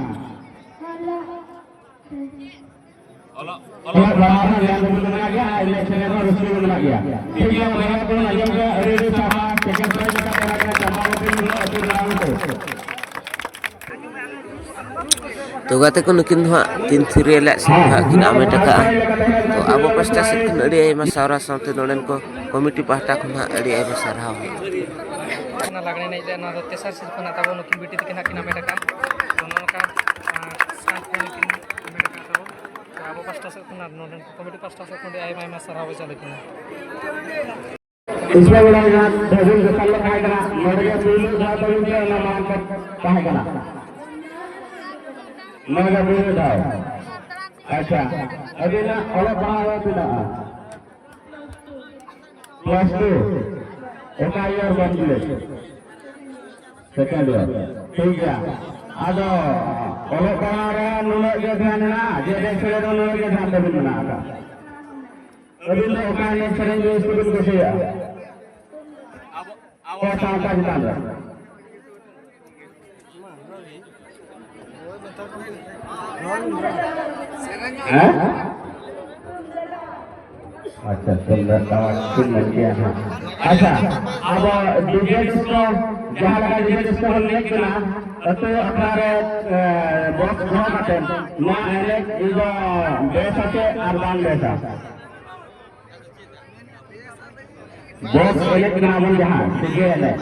ᱚᱞᱚᱜ ᱚᱞᱚᱜ ᱯᱟᱲᱦᱟᱣ ᱨᱮᱦᱚᱸ ᱫᱷᱮᱭᱟᱱ ᱫᱚ ᱢᱮᱱᱟᱜ ᱜᱮᱭᱟ ᱟᱨ ᱮᱱᱮᱡ ᱥᱮᱨᱮᱧ ᱨᱮᱦᱚᱸ ᱨᱟᱹᱥᱠᱟᱹ ᱫᱚ ᱢᱮᱱᱟᱜ ᱜᱮᱭᱟ᱾ ᱴᱷᱤᱠ ᱜᱮᱭᱟ, ᱵᱚᱭᱦᱟ ᱠᱚ, ᱟᱸᱡᱚᱢ ᱯᱮ, ᱟᱹᱰᱤ ᱟᱹᱰᱤ ᱥᱟᱨᱦᱟᱣ᱾ ᱥᱮᱠᱮᱱᱰ ᱯᱨᱟᱭᱤᱡᱽ ᱞᱮᱠᱟᱛᱮ ᱦᱮᱡ ᱠᱟᱱᱟ ᱪᱟᱢᱯᱟ ᱵᱟᱹᱴᱤ ᱢᱩᱨᱢᱩ, ᱟᱹᱛᱩ ᱢᱟᱨᱟᱝ ᱟᱹᱛᱩ᱾ ᱛᱚ ᱜᱟᱛᱮ ᱠᱚ, ᱱᱩᱠᱤᱱ ᱫᱚ ᱦᱟᱸᱜ ᱛᱤᱱ ᱛᱷᱤᱨᱤ ᱨᱮᱭᱟᱜ ᱥᱤᱨᱯᱟᱹ ᱦᱟᱸᱜ ᱠᱤᱱ ᱦᱟᱢᱮᱴ ᱟᱠᱟᱫᱼᱟ᱾ ᱛᱚ ᱟᱵᱚ ᱯᱟᱥᱴᱟ ᱥᱮᱫ ᱠᱷᱚᱱ ᱟᱹᱰᱤ ᱟᱭᱢᱟ ᱥᱟᱨᱦᱟᱣ, ᱥᱟᱶᱛᱮ ᱱᱚᱰᱮᱱ ᱠᱚ ᱠᱚᱢᱤᱴᱤ ᱯᱟᱦᱴᱟ ᱠᱷᱚᱱ ᱦᱟᱸᱜ ᱟᱹᱰᱤ ᱟᱭᱢᱟ ᱥᱟᱨᱦᱟᱣ᱾ ᱚᱱᱟ ᱞᱟᱜᱽᱲᱮ ᱮᱱᱮᱡ ᱨᱮ ᱱᱚᱣᱟ ᱫᱚ ᱛᱮᱥᱟᱨ ᱥᱤᱨᱯᱟᱹ ᱱᱟᱜ ᱛᱟᱵᱚ ᱱᱩᱠᱤᱱ ᱵᱤᱴᱤ ᱛᱟᱹᱠᱤᱱ ᱦᱟᱸᱜ ᱠᱤᱱ ᱦᱟᱢᱮᱴ ᱟᱠᱟᱫᱼᱟ᱾ ᱛᱚ ᱱᱚᱜᱼᱚ ᱱᱚᱝᱠᱟ, ᱟᱸ, ᱥᱟᱨᱯᱷ ᱱᱩᱠᱤᱱ ᱦᱟᱢᱮᱴ ᱟᱠᱟᱫ ᱛᱟᱵᱚᱱ᱾ ᱛᱚ ᱟᱵᱚ ᱯᱟᱥᱴᱟ ᱥᱮᱫ ᱠᱷᱚᱱ ᱟᱨ ᱱᱚᱰᱮᱱ ᱠᱚ ᱠᱚᱢᱤᱴᱤ ᱯᱟᱥᱴᱟ ᱥᱮᱫ ᱠᱷᱚᱱ ᱟᱹᱰᱤ ᱟᱭᱢᱟ ᱟᱭᱢᱟ ᱥᱟᱨᱦᱟᱣ ᱵᱚ ᱪᱟᱞ ᱟᱹᱠᱤᱱᱟ᱾ ᱤᱥᱢᱟ ᱵᱮᱲᱟ ᱨᱮᱱᱟᱜ ᱫᱚᱥ ᱫᱤᱱ ᱫᱚᱥᱟᱨ ᱦᱤᱞᱳᱜ ᱛᱟᱦᱮᱸ ᱠᱟᱱᱟ, ᱱᱚᱰᱮ ᱜᱮ ᱯᱩᱭᱞᱩ ᱫᱷᱟᱣ ᱛᱟᱵᱚᱱ ᱛᱮ ᱚᱱᱟ ᱢᱟᱲᱟᱝ ᱠᱚ ᱛᱟᱦᱮᱸ ᱠᱟᱱᱟ᱾ ᱱᱚᱰᱮ ᱜᱮ ᱯᱩᱭᱞᱩ ᱫᱷᱟᱣ᱾ ᱟᱪᱪᱷᱟ, ᱟᱹᱵᱤᱱᱟᱜ ᱚᱞᱚᱜ ᱯᱟᱲᱦᱟᱣ ᱫᱚ ᱛᱤᱱᱟᱹᱜ? Plus two. ᱚᱠᱟ ᱤᱭᱟᱨ ᱵᱟᱢ ᱵᱤᱞᱮᱫ? Second year. ᱴᱷᱤᱠ ᱜᱮᱭᱟ᱾ ᱟᱫᱚ ᱚᱞᱚᱜ ᱯᱟᱲᱦᱟᱣ ᱨᱮ ᱱᱩᱱᱟᱹᱜ ᱜᱮ ᱫᱷᱮᱭᱟᱱ ᱢᱮᱱᱟᱜᱼᱟ, ᱡᱮ ᱮᱱᱮᱡ ᱥᱮᱨᱮᱧ ᱨᱮ ᱱᱩᱱᱟᱹᱜ ᱜᱮ ᱫᱷᱮᱭᱟᱱ ᱛᱟᱵᱤᱱ ᱢᱮᱱᱟᱜ ᱟᱠᱟᱫ᱾ ᱟᱹᱵᱤᱱ ᱫᱚ ᱚᱠᱟ ᱮᱱᱮᱡ ᱥᱮᱨᱮᱧ ᱵᱮᱥ ᱛᱮᱵᱤᱱ ᱠᱩᱥᱤᱭᱟᱜᱼᱟ? ᱟᱵᱚ ᱥᱟᱶᱛᱟ ᱪᱮᱛᱟᱱ ᱨᱮ᱾ ᱦᱮᱸ? ᱟᱪᱪᱷᱟ, ᱛᱩᱢᱫᱟᱜ ᱴᱟᱢᱟᱠ ᱠᱤᱱ ᱢᱮᱱ ᱠᱮᱭᱟ ᱦᱟᱸᱜ᱾ ᱟᱪᱪᱷᱟ, ᱟᱵᱚ ᱰᱤᱡᱮ ᱰᱤᱥᱠᱳ, ᱡᱟᱦᱟᱸ ᱞᱮᱠᱟ ᱰᱤᱡᱮ ᱰᱤᱥᱠᱳ ᱵᱚᱱ ᱮᱱᱮᱡ ᱠᱟᱱᱟ, ᱟᱹᱛᱩ ᱟᱠᱷᱲᱟ ᱨᱮ, ᱮ, ᱵᱚᱠᱥ ᱫᱚᱦᱚ ᱠᱟᱛᱮ ᱱᱚᱣᱟ ᱮᱱᱮᱡ ᱫᱚ ᱵᱮᱥᱟ ᱪᱮ ᱟᱨ ᱵᱟᱝ ᱵᱮᱥᱟ? ᱵᱚᱠᱥ ᱮᱱᱮᱡ ᱠᱟᱱᱟ ᱵᱚᱱ ᱡᱟᱦᱟᱸ ᱰᱤᱡᱮ ᱮᱱᱮᱡ,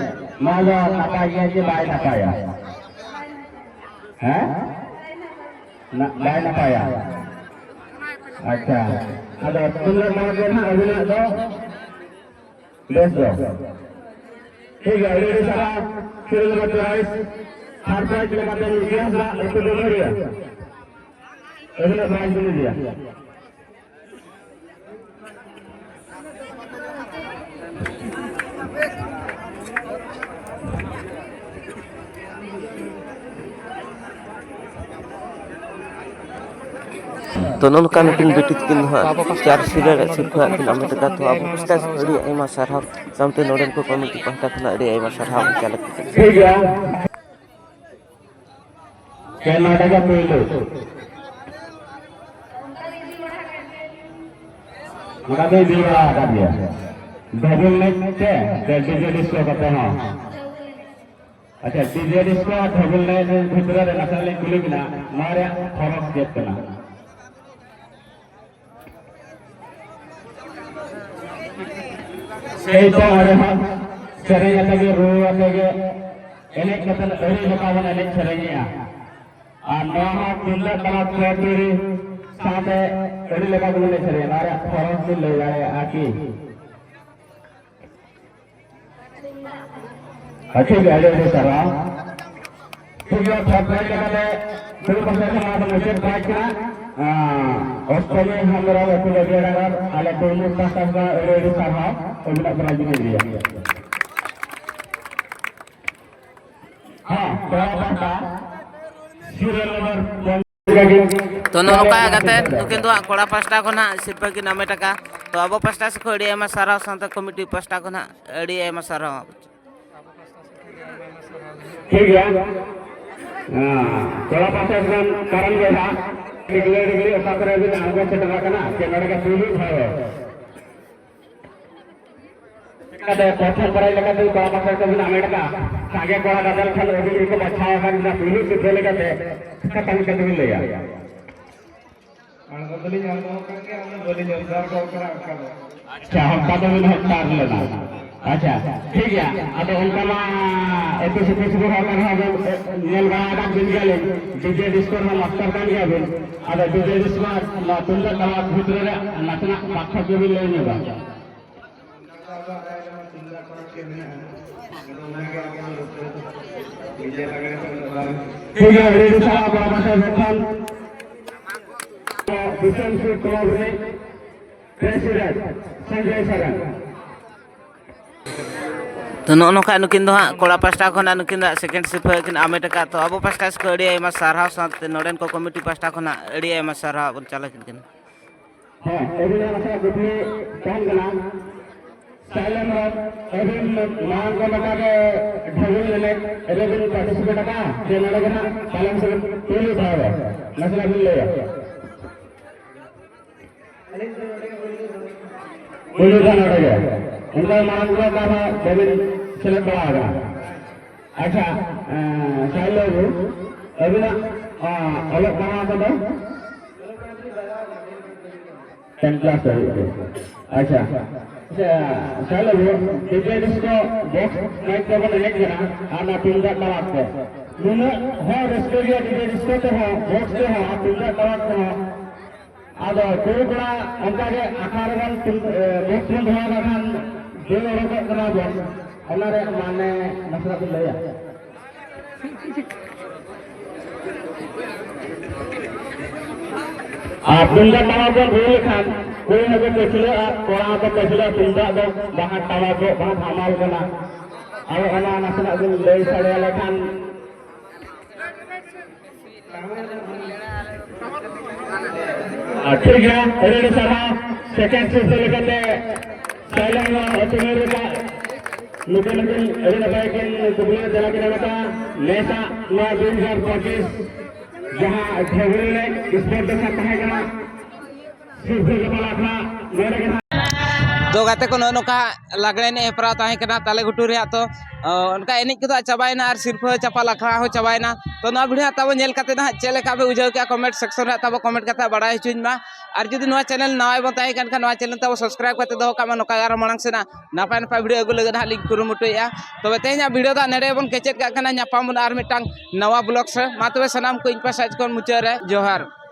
ᱱᱚᱣᱟ ᱫᱚ ᱱᱟᱯᱟᱭ ᱜᱮᱭᱟ ᱪᱮ ᱵᱟᱭ ᱱᱟᱯᱟᱭᱟ? ᱦᱮᱸ? ᱱᱟ-, ᱵᱟᱭ ᱱᱟᱯᱟᱭᱟ? ᱟᱪᱪᱷᱟ, ᱟᱫᱚ ᱛᱩᱢᱫᱟᱜ ᱴᱟᱢᱟᱠ ᱜᱮ ᱱᱟᱦᱟᱜ ᱟᱹᱵᱤᱱᱟᱜ ᱫᱚ ᱵᱮᱥ ᱫᱚ᱾ ᱴᱷᱤᱠ ᱜᱮᱭᱟ, ᱟᱹᱰᱤ ᱟᱹᱰᱤ ᱥᱟᱨᱦᱟᱣ᱾ Cyril number prize, third prize ᱞᱮᱠᱟᱛᱮ ᱱᱤᱠᱤ ᱦᱟᱸᱥᱫᱟ, ᱟᱹᱛᱩ ᱰᱩᱢᱩᱨᱤᱭᱟᱹ᱾ ᱟᱹᱵᱤᱱᱟᱜ ᱯᱨᱟᱭᱤᱡᱽ ᱵᱤᱱ ᱤᱫᱤᱭᱟ᱾ ᱛᱚ, ᱱᱚᱜᱼᱚ ᱱᱚᱝᱠᱟ ᱢᱤᱫᱴᱤᱱ ᱵᱤᱴᱤ ᱛᱟᱹᱠᱤᱱ ᱫᱚ ᱦᱟᱸᱜ ᱪᱟᱨ ᱥᱤᱨᱟᱹ ᱨᱮ ᱥᱤᱨᱯᱷᱟᱹ ᱦᱟᱸᱜ ᱠᱤᱱ ᱦᱟᱢᱮᱴ ᱟᱠᱟᱫ᱾ ᱛᱚ, ᱟᱵᱚ ᱯᱟᱥᱴᱟ ᱥᱮᱫ ᱟᱹᱰᱤ ᱟᱭᱢᱟ ᱥᱟᱨᱦᱟᱣ, ᱥᱟᱶᱛᱮ ᱱᱚᱰᱮᱱ ᱠᱚ ᱠᱚᱢᱤᱴᱤ ᱯᱟᱦᱴᱟ ᱠᱷᱚᱱᱟᱜ ᱟᱹᱰᱤ ᱟᱭᱢᱟ ᱥᱟᱨᱦᱟᱣ ᱪᱟᱞᱟᱜ ᱠᱟᱱᱟ᱾ ᱴᱷᱤᱠ ᱜᱮᱭᱟ᱾ ᱠᱮᱱᱟᱰᱟ ᱜᱮ ᱯᱳᱭᱞᱳ᱾ ᱚᱱᱠᱟ ᱫᱚ ᱤᱫᱤ ᱵᱟᱲᱟ ᱟᱠᱟᱫ ᱜᱮᱭᱟ᱾ ᱰᱷᱟᱹᱵᱩᱞ ᱮᱱᱮᱡ ᱛᱮ ᱥᱮ ᱰᱤᱡᱮ ᱰᱤᱥᱠᱳ ᱠᱟᱛᱮ ᱦᱚᱸ? ᱟᱪᱪᱷᱟ, ᱰᱤᱡᱮ ᱰᱤᱥᱠᱳ ᱟᱨ ᱰᱷᱟᱹᱵᱩᱞ ᱮᱱᱮᱡ ᱵᱷᱤᱛᱨᱤ ᱨᱮ ᱱᱟᱥᱮ ᱞᱤᱧ ᱠᱩᱞᱤ ᱵᱤᱱᱟ, ᱱᱚᱣᱟ ᱨᱮᱭᱟᱜ ᱯᱷᱚᱨᱚᱠ ᱪᱮᱫ ᱠᱟᱱᱟ? ᱥᱮᱭ ᱛᱚ ᱚᱸᱰᱮ ᱦᱚᱸ ᱥᱮᱨᱮᱧ ᱟᱛᱮ ᱜᱮ, ᱨᱩ ᱟᱛᱮ ᱜᱮ, ᱮᱱᱮᱡ ᱠᱟᱛᱮ ᱟᱹᱰᱤ ᱞᱮᱠᱟ ᱵᱚᱱ ᱮᱱᱮᱡ ᱥᱮᱨᱮᱧᱮᱜᱼᱟ᱾ ᱟᱨ ᱱᱚᱣᱟ ᱦᱚᱸ ᱛᱩᱢᱫᱟᱜ ᱴᱟᱢᱟᱠ ᱪᱚᱲᱪᱩᱲᱤ ᱥᱟᱶᱛᱮ ᱟᱹᱰᱤ ᱞᱮᱠᱟ ᱵᱚᱱ ᱮᱱᱮᱡ ᱥᱮᱨᱮᱧᱟ᱾ ᱱᱚᱣᱟ ᱨᱮᱭᱟᱜ ᱯᱷᱚᱨᱚᱠ ᱵᱤᱱ ᱞᱟᱹᱭ ᱫᱟᱲᱮᱭᱟᱜᱼᱟ ᱠᱤ? ᱟᱪᱪᱷᱟ, ᱟᱹᱰᱤ ᱟᱹᱰᱤ ᱥᱟᱨᱦᱟᱣ᱾ ᱴᱷᱤᱠ ᱜᱮᱭᱟ, ᱛᱷᱟᱨᱰ ᱯᱨᱟᱭᱤᱡᱽ ᱞᱮᱠᱟᱛᱮ ᱫᱩᱲᱩᱵ ᱯᱟᱥᱮ ᱠᱷᱚᱱ ᱱᱚᱣᱟ ᱫᱚ ᱢᱩᱪᱟᱹᱫ ᱯᱨᱟᱭᱤᱡᱽ ᱠᱟᱱᱟ᱾ ᱟᱸ, ᱚᱥᱴᱚᱢᱤ ᱦᱮᱢᱵᱨᱚᱢ, ᱟᱹᱛᱩ ᱵᱟᱹᱡᱤᱭᱟᱰᱟᱸᱜᱟ, ᱟᱞᱮ ᱠᱩᱲᱢᱤ ᱯᱟᱦᱴᱟ ᱠᱷᱚᱱ ᱟᱹᱰᱤ ᱟᱹᱰᱤ ᱥᱟᱨᱦᱟᱣ, ᱟᱹᱵᱤᱱᱟᱜ ᱯᱨᱟᱭᱤᱡᱽ ᱵᱤᱱ ᱤᱫᱤᱭᱟ᱾ ᱦᱮᱸ, ᱠᱚᱲᱟ ᱯᱟᱦᱴᱟ᱾ ᱛᱚ, ᱱᱚᱜᱼᱚ ᱱᱚᱝᱠᱟ ᱠᱟᱛᱮ ᱱᱩᱠᱤᱱ ᱫᱚ ᱦᱟᱸᱜ ᱠᱚᱲᱟ ᱯᱟᱥᱴᱟ ᱠᱷᱚᱱ ᱦᱟᱸᱜ ᱥᱤᱨᱯᱟᱹ ᱠᱤᱱ ᱦᱟᱢᱮᱴ ᱟᱠᱟᱫᱼᱟ᱾ ᱛᱚ, ᱟᱵᱚ ᱯᱟᱥᱴᱟ ᱥᱮᱫ ᱠᱷᱚᱱ ᱟᱹᱰᱤ ᱟᱭᱢᱟ ᱥᱟᱨᱦᱟᱣ, ᱥᱟᱶᱛᱮ ᱠᱚᱢᱤᱴᱤ ᱯᱟᱥᱴᱟ ᱠᱷᱚᱱ ᱦᱟᱸᱜ ᱟᱹᱰᱤ ᱟᱭᱢᱟ ᱥᱟᱨᱦᱟᱣ᱾ ᱴᱷᱤᱠ ᱜᱮᱭᱟ᱾ ᱦᱮᱸ, ᱠᱚᱲᱟ ᱯᱟᱥᱴᱟ ᱠᱷᱚᱱ ᱠᱟᱨᱚᱱ ᱜᱮ ᱦᱟᱸᱜ ᱰᱤᱜᱽᱞᱟᱹ ᱰᱤᱜᱽᱞᱤ ᱚᱠᱟ ᱠᱚᱨᱮ ᱵᱤᱱ ᱟᱬᱜᱚ ᱥᱮᱴᱮᱨ ᱟᱠᱟᱱᱟ, ᱪᱮ ᱱᱚᱰᱮ ᱜᱮ ᱯᱩᱭᱞᱩ ᱫᱷᱟᱣ ᱨᱮ᱾ ᱞᱮᱠᱟᱛᱮ ᱯᱨᱚᱛᱷᱚᱢ ᱯᱨᱟᱭᱤᱡᱽ ᱞᱮᱠᱟᱛᱮ ᱠᱚᱲᱟ ᱯᱟᱥᱴᱟ ᱠᱷᱚᱱ ᱵᱤᱱ ᱦᱟᱢᱮᱴ ᱟᱠᱟᱫᱼᱟ᱾ ᱥᱟᱸᱜᱮ ᱠᱚᱲᱟ ᱜᱟᱫᱮᱞ ᱠᱷᱚᱱ ᱟᱹᱵᱤᱱ ᱜᱮᱠᱚ ᱵᱟᱪᱷᱟᱣ ᱟᱠᱟᱱ ᱵᱤᱱᱟ ᱯᱩᱭᱞᱩ ᱥᱤᱨᱯᱟᱹ ᱞᱮᱠᱟᱛᱮ᱾ ᱠᱟᱛᱷᱟ ᱞᱮᱠᱟᱛᱮ ᱵᱤᱱ ᱞᱟᱹᱭᱟ᱾ ᱟᱬᱜᱚ ᱫᱚᱞᱤᱧ ᱟᱬᱜᱚ ᱟᱠᱟᱱ ᱜᱮᱭᱟ, ᱟᱫᱚ ᱵᱟᱹᱞᱤᱧ ᱦᱚᱠᱫᱟᱨ ᱜᱚᱫ ᱠᱟᱱᱟ ᱚᱱᱠᱟ ᱫᱚ᱾ ᱟᱪᱪᱷᱟ, ᱦᱚᱠᱫᱟᱨ ᱫᱚᱵᱤᱱ ᱦᱚᱠᱫᱟᱨ ᱞᱮᱱᱟ᱾ ᱟᱪᱪᱷᱟ, ᱴᱷᱤᱠ ᱜᱮᱭᱟ᱾ ᱟᱫᱚ ᱚᱱᱠᱟ ᱢᱟ ᱟᱹᱛᱩ ᱥᱩᱯᱩᱨ ᱥᱩᱯᱩᱨ ᱦᱚᱲ ᱠᱚᱨᱮ ᱦᱚᱸ ᱵᱚᱱ ᱧᱮᱞ ᱵᱟᱲᱟ ᱟᱠᱟᱫ ᱵᱤᱱ ᱜᱮᱭᱟᱞᱤᱧ, ᱰᱤᱡᱮ ᱰᱤᱥᱠᱳ ᱨᱮᱦᱚᱸ ᱢᱟᱥᱴᱟᱨ ᱠᱟᱱ ᱜᱮᱭᱟ ᱵᱤᱱ᱾ ᱟᱫᱚ ᱰᱤᱡᱮ ᱰᱤᱥᱠᱳ ᱟᱨ ᱱᱚᱣᱟ ᱛᱩᱢᱫᱟᱜ ᱴᱟᱢᱟᱠ ᱵᱷᱤᱛᱨᱤ ᱨᱮ ᱱᱟᱥᱮᱱᱟᱜ ᱯᱟᱨᱛᱷᱚᱠᱠᱚ ᱵᱤᱱ ᱞᱟᱹᱭ ᱧᱚᱜᱟ᱾ ᱴᱷᱤᱠ ᱜᱮᱭᱟ, ᱟᱹᱰᱤ ᱟᱹᱰᱤ ᱥᱟᱨᱦᱟᱣ ᱵᱟᱵᱟ ᱥᱟᱦᱮᱵᱽ ᱠᱷᱟᱱ, ᱵᱤᱥᱮᱱᱯᱩᱨ ᱠᱞᱟᱵᱽ ᱨᱤᱱᱤᱡ ᱯᱨᱮᱥᱤᱰᱮᱱᱴ ᱥᱚᱧᱡᱚᱭ ᱥᱚᱨᱮᱱ᱾ ᱛᱚ, ᱱᱚᱜᱼᱚ ᱱᱚᱝᱠᱟ ᱱᱩᱠᱤᱱ ᱫᱚ ᱦᱟᱸᱜ ᱠᱚᱲᱟ ᱯᱟᱥᱴᱟ ᱠᱷᱚᱱᱟᱜ ᱱᱩᱠᱤᱱ ᱫᱚ ᱦᱟᱸᱜ ᱥᱮᱠᱮᱱᱰ ᱥᱤᱨᱯᱟᱹ ᱠᱤᱱ ᱦᱟᱢᱮᱴ ᱟᱠᱟᱫ᱾ ᱛᱚ, ᱟᱵᱚ ᱯᱟᱥᱴᱟ ᱥᱮᱫ ᱠᱷᱚᱱ ᱟᱹᱰᱤ ᱟᱭᱢᱟ ᱥᱟᱨᱦᱟᱣ, ᱥᱟᱶᱛᱮ ᱱᱚᱰᱮᱱ ᱠᱚ ᱠᱚᱢᱤᱴᱤ ᱯᱟᱥᱴᱟ ᱠᱷᱚᱱᱟᱜ ᱟᱹᱰᱤ ᱟᱭᱢᱟ ᱥᱟᱨᱦᱟᱣ ᱵᱚᱱ ᱪᱟᱞ ᱟᱹᱠᱤᱱ ᱠᱟᱱᱟ᱾ ᱦᱮᱸ, ᱟᱹᱵᱤᱱᱟᱜ ᱱᱟᱥᱮᱱᱟᱜ ᱠᱩᱠᱞᱤ ᱛᱟᱦᱮᱱ ᱠᱟᱱᱟ᱾ ᱥᱟᱭᱞᱮᱱ ᱨᱮ ᱟᱹᱵᱤᱱ ᱢᱟᱲᱟᱝ ᱠᱚ ᱞᱮᱠᱟ ᱜᱮ ᱰᱷᱟᱹᱵᱩᱞ ᱮᱱᱮᱡ ᱨᱮᱵᱤᱱ ᱯᱟᱨᱴᱤᱥᱤᱯᱮᱴ ᱟᱠᱟᱫᱼᱟ, ᱥᱮ ᱱᱚᱰᱮ ᱜᱮ ᱱᱟᱜ ᱛᱟᱭᱚᱢ ᱥᱮᱫ ᱯᱩᱭᱞᱩ ᱫᱷᱟᱣ ᱨᱮ? ᱱᱟᱥᱮᱱᱟᱜ ᱵᱤᱱ ᱞᱟᱹᱭᱟ᱾ ᱯᱩᱭᱞᱩ ᱫᱷᱟᱣ ᱱᱚᱰᱮ ᱜᱮ᱾ ᱚᱱᱠᱟ ᱢᱟᱲᱟᱝ ᱠᱚ ᱚᱠᱟ ᱨᱮᱦᱚᱸ ᱵᱟᱹᱵᱤᱱ ᱥᱮᱞᱮᱫ ᱵᱟᱲᱟ ᱟᱠᱟᱱᱟ᱾ ᱟᱪᱪᱷᱟ, ᱮᱸ, ᱥᱟᱭᱞᱮᱱ ᱵᱟᱹᱵᱩ, ᱟᱹᱵᱤᱱᱟᱜ, ᱟᱸ, ᱚᱞᱚᱜ ᱯᱟᱲᱦᱟᱣ ᱠᱚᱫᱚ? ᱴᱮᱱ ᱠᱞᱟᱥ ᱫᱷᱟᱹᱵᱤᱡ ᱜᱮ᱾ ᱟᱪᱪᱷᱟ᱾ ᱟᱪᱪᱷᱟ, ᱥᱟᱭᱞᱮᱱ ᱵᱟᱹᱵᱩ, ᱰᱤᱡᱮ ᱰᱤᱥᱠᱳ ᱵᱚᱠᱥ ᱢᱟᱭᱤᱠ ᱛᱮᱵᱚᱱ ᱮᱱᱮᱡ ᱠᱟᱱᱟ ᱟᱨ ᱚᱱᱟ ᱛᱩᱢᱫᱟᱜ ᱴᱟᱢᱟᱠ ᱛᱮ᱾ ᱱᱩᱱᱟᱹᱜ ᱦᱚᱲ ᱨᱟᱹᱥᱠᱟᱹ ᱜᱮᱭᱟ ᱰᱤᱡᱮ ᱰᱤᱥᱠᱳ ᱛᱮᱦᱚᱸ, ᱵᱚᱠᱥ ᱛᱮᱦᱚᱸ ᱟᱨ ᱛᱩᱢᱫᱟᱜ ᱴᱟᱢᱟᱠ ᱛᱮᱦᱚᱸ᱾ ᱟᱫᱚ ᱠᱩᱲᱤ ᱠᱚᱲᱟ ᱚᱱᱠᱟ ᱜᱮ ᱟᱠᱷᱲᱟ ᱨᱮᱵᱚᱱ ᱛᱩᱢ-, ᱮ, ᱵᱚᱠᱥ ᱵᱚᱱ ᱫᱚᱦᱚ ᱠᱟᱜ ᱠᱷᱟᱱ ᱫᱟᱹᱲ ᱚᱰᱚᱠᱚᱜ ᱠᱟᱱᱟ ᱵᱚᱱ᱾ ᱚᱱᱟ ᱨᱮᱭᱟᱜ ᱢᱟᱱᱮ ᱱᱟᱥᱮᱱᱟᱜ ᱵᱤᱱ ᱞᱟᱹᱭᱟ? ᱟᱨ ᱛᱩᱢᱫᱟᱜ ᱴᱟᱢᱟᱠ ᱵᱚᱱ ᱨᱩ ᱞᱮᱠᱷᱟᱱ ᱠᱩᱲᱤ ᱦᱚᱸᱠᱚ ᱯᱟᱹᱪᱷᱞᱟᱹᱜᱼᱟ, ᱠᱚᱲᱟ ᱦᱚᱸᱠᱚ ᱯᱟᱹᱪᱷᱞᱟᱹᱜᱼᱟ, ᱛᱩᱢᱫᱟᱜ ᱫᱚ ᱵᱟᱝ ᱴᱟᱢᱟᱠ ᱫᱚ ᱵᱟᱝ ᱦᱟᱢᱟᱞ ᱠᱟᱱᱟ᱾ ᱟᱫᱚ ᱚᱱᱟ ᱱᱟᱥᱮᱱᱟᱜ ᱵᱤᱱ ᱞᱟᱹᱭ ᱥᱟᱰᱮ ᱟᱞᱮ ᱠᱷᱟᱱ᱾ ᱟᱨ ᱴᱷᱤᱠ ᱜᱮᱭᱟ, ᱟᱹᱰᱤ ᱟᱹᱰᱤ ᱥᱟᱨᱦᱟᱣ᱾ ᱥᱮᱠᱮᱱᱰ ᱥᱤᱨᱯᱟᱹ ᱞᱮᱠᱟᱛᱮ ᱛᱟᱭᱞᱚᱢ ᱱᱚᱣᱟ ᱟᱹᱛᱩ ᱨᱮ ᱨᱟᱠᱟᱵ ᱱᱩᱠᱤᱱ ᱦᱚᱸᱠᱤᱱ ᱟᱹᱰᱤ ᱱᱟᱯᱟᱭ ᱠᱤᱱ ᱠᱩᱠᱞᱤ ᱛᱮᱞᱟ ᱠᱤᱱ ᱮᱢ ᱟᱠᱟᱫᱼᱟ᱾ ᱱᱮᱥᱟᱜ ᱱᱚᱣᱟ ᱫᱩ ᱦᱟᱡᱟᱨ ᱯᱚᱸᱪᱤᱥ ᱡᱟᱦᱟᱸ ᱯᱷᱮᱵᱽᱨᱩᱣᱟᱨᱤ ᱨᱮ ᱥᱯᱳᱨᱴ ᱰᱮ ᱛᱟᱦᱮᱸ ᱠᱟᱱᱟ, ᱥᱤᱨᱯᱟᱹ ᱪᱟᱯᱟᱞ ᱟᱠᱷᱲᱟ ᱱᱚᱰᱮ ᱜᱮ ᱱᱟᱦᱟᱜ᱾ ᱛᱚ ᱜᱟᱛᱮ ᱠᱚ, ᱱᱚᱜᱼᱚ ᱱᱚᱝᱠᱟ ᱞᱟᱜᱽᱲᱮ ᱮᱱᱮᱡ ᱦᱮᱯᱨᱟᱣ ᱛᱟᱦᱮᱸ ᱠᱟᱱᱟ ᱛᱟᱞᱮ ᱜᱷᱩᱴᱩ ᱨᱮᱭᱟᱜ᱾ ᱛᱚ, ᱚ, ᱚᱱᱠᱟ ᱮᱱᱮᱡ ᱠᱚᱫᱚ ᱪᱟᱵᱟᱭᱮᱱᱟ ᱟᱨ ᱥᱤᱨᱯᱟᱹ ᱪᱟᱯᱟᱞ ᱟᱠᱷᱲᱟ ᱦᱚᱸ ᱪᱟᱵᱟᱭᱮᱱᱟ᱾ ᱛᱚ ᱱᱚᱣᱟ ᱵᱷᱤᱰᱤᱭᱳ ᱦᱟᱸᱜ ᱛᱟᱵᱚ ᱧᱮᱞ ᱠᱟᱛᱮ ᱱᱟᱦᱟᱜ ᱪᱮᱫ ᱞᱮᱠᱟ ᱯᱮ ᱵᱩᱡᱷᱟᱹᱣ ᱠᱮᱜᱼᱟ, ᱠᱚᱢᱮᱱᱴ ᱥᱮᱠᱥᱚᱱ ᱨᱮ ᱛᱟᱵᱚ ᱠᱚᱢᱮᱱᱴ ᱠᱟᱛᱮ ᱵᱟᱲᱟᱭ ᱦᱚᱪᱚᱧ ᱢᱟ᱾ ᱟᱨ ᱡᱩᱫᱤ ᱱᱚᱣᱟ ᱪᱮᱱᱮᱞ ᱱᱟᱣᱟ ᱵᱚᱱ ᱛᱟᱦᱮᱸ ᱠᱟᱱ ᱠᱷᱟᱱ, ᱱᱚᱣᱟ ᱪᱮᱱᱮᱞ ᱛᱟᱵᱚ ᱥᱟᱵᱥᱠᱨᱟᱭᱤᱵ ᱠᱟᱛᱮ ᱫᱚᱦᱚ ᱠᱟᱜ ᱢᱟ᱾ ᱱᱚᱝᱠᱟ ᱜᱮ ᱟᱨᱦᱚᱸ ᱢᱟᱲᱟᱝ ᱥᱮᱱᱟᱜ ᱱᱟᱯᱟᱭ ᱱᱟᱯᱟᱭ ᱵᱷᱤᱰᱤᱭᱳ ᱟᱹᱜᱩ ᱞᱟᱹᱜᱤᱫ ᱦᱟᱸᱜ ᱞᱤᱧ ᱠᱩᱨᱩᱢᱩᱴᱩᱭᱮᱫᱼᱟ᱾ ᱛᱚᱵᱮ ᱛᱮᱦᱮᱧᱟᱜ ᱵᱷᱤᱰᱤᱭᱳ ᱫᱚ ᱦᱟᱸᱜ ᱱᱚᱰᱮ ᱵᱚᱱ ᱠᱮᱪᱮᱫ ᱠᱟᱜ ᱠᱟᱱᱟ᱾ ᱧᱟᱯᱟᱢ ᱵᱚᱱ ᱟᱨ ᱢᱤᱫᱴᱟᱝ ᱱᱟᱣᱟ ᱵᱞᱚᱜ ᱨᱮ᱾ ᱢᱟ ᱛᱚᱵᱮ ᱥᱟᱱᱟᱢ ᱠᱚ ᱤᱧ ᱯᱟᱥᱴᱟ ᱠᱷᱚᱱ ᱢᱩᱪᱟᱹᱫ ᱨᱮ ᱡᱚᱦᱟᱨ᱾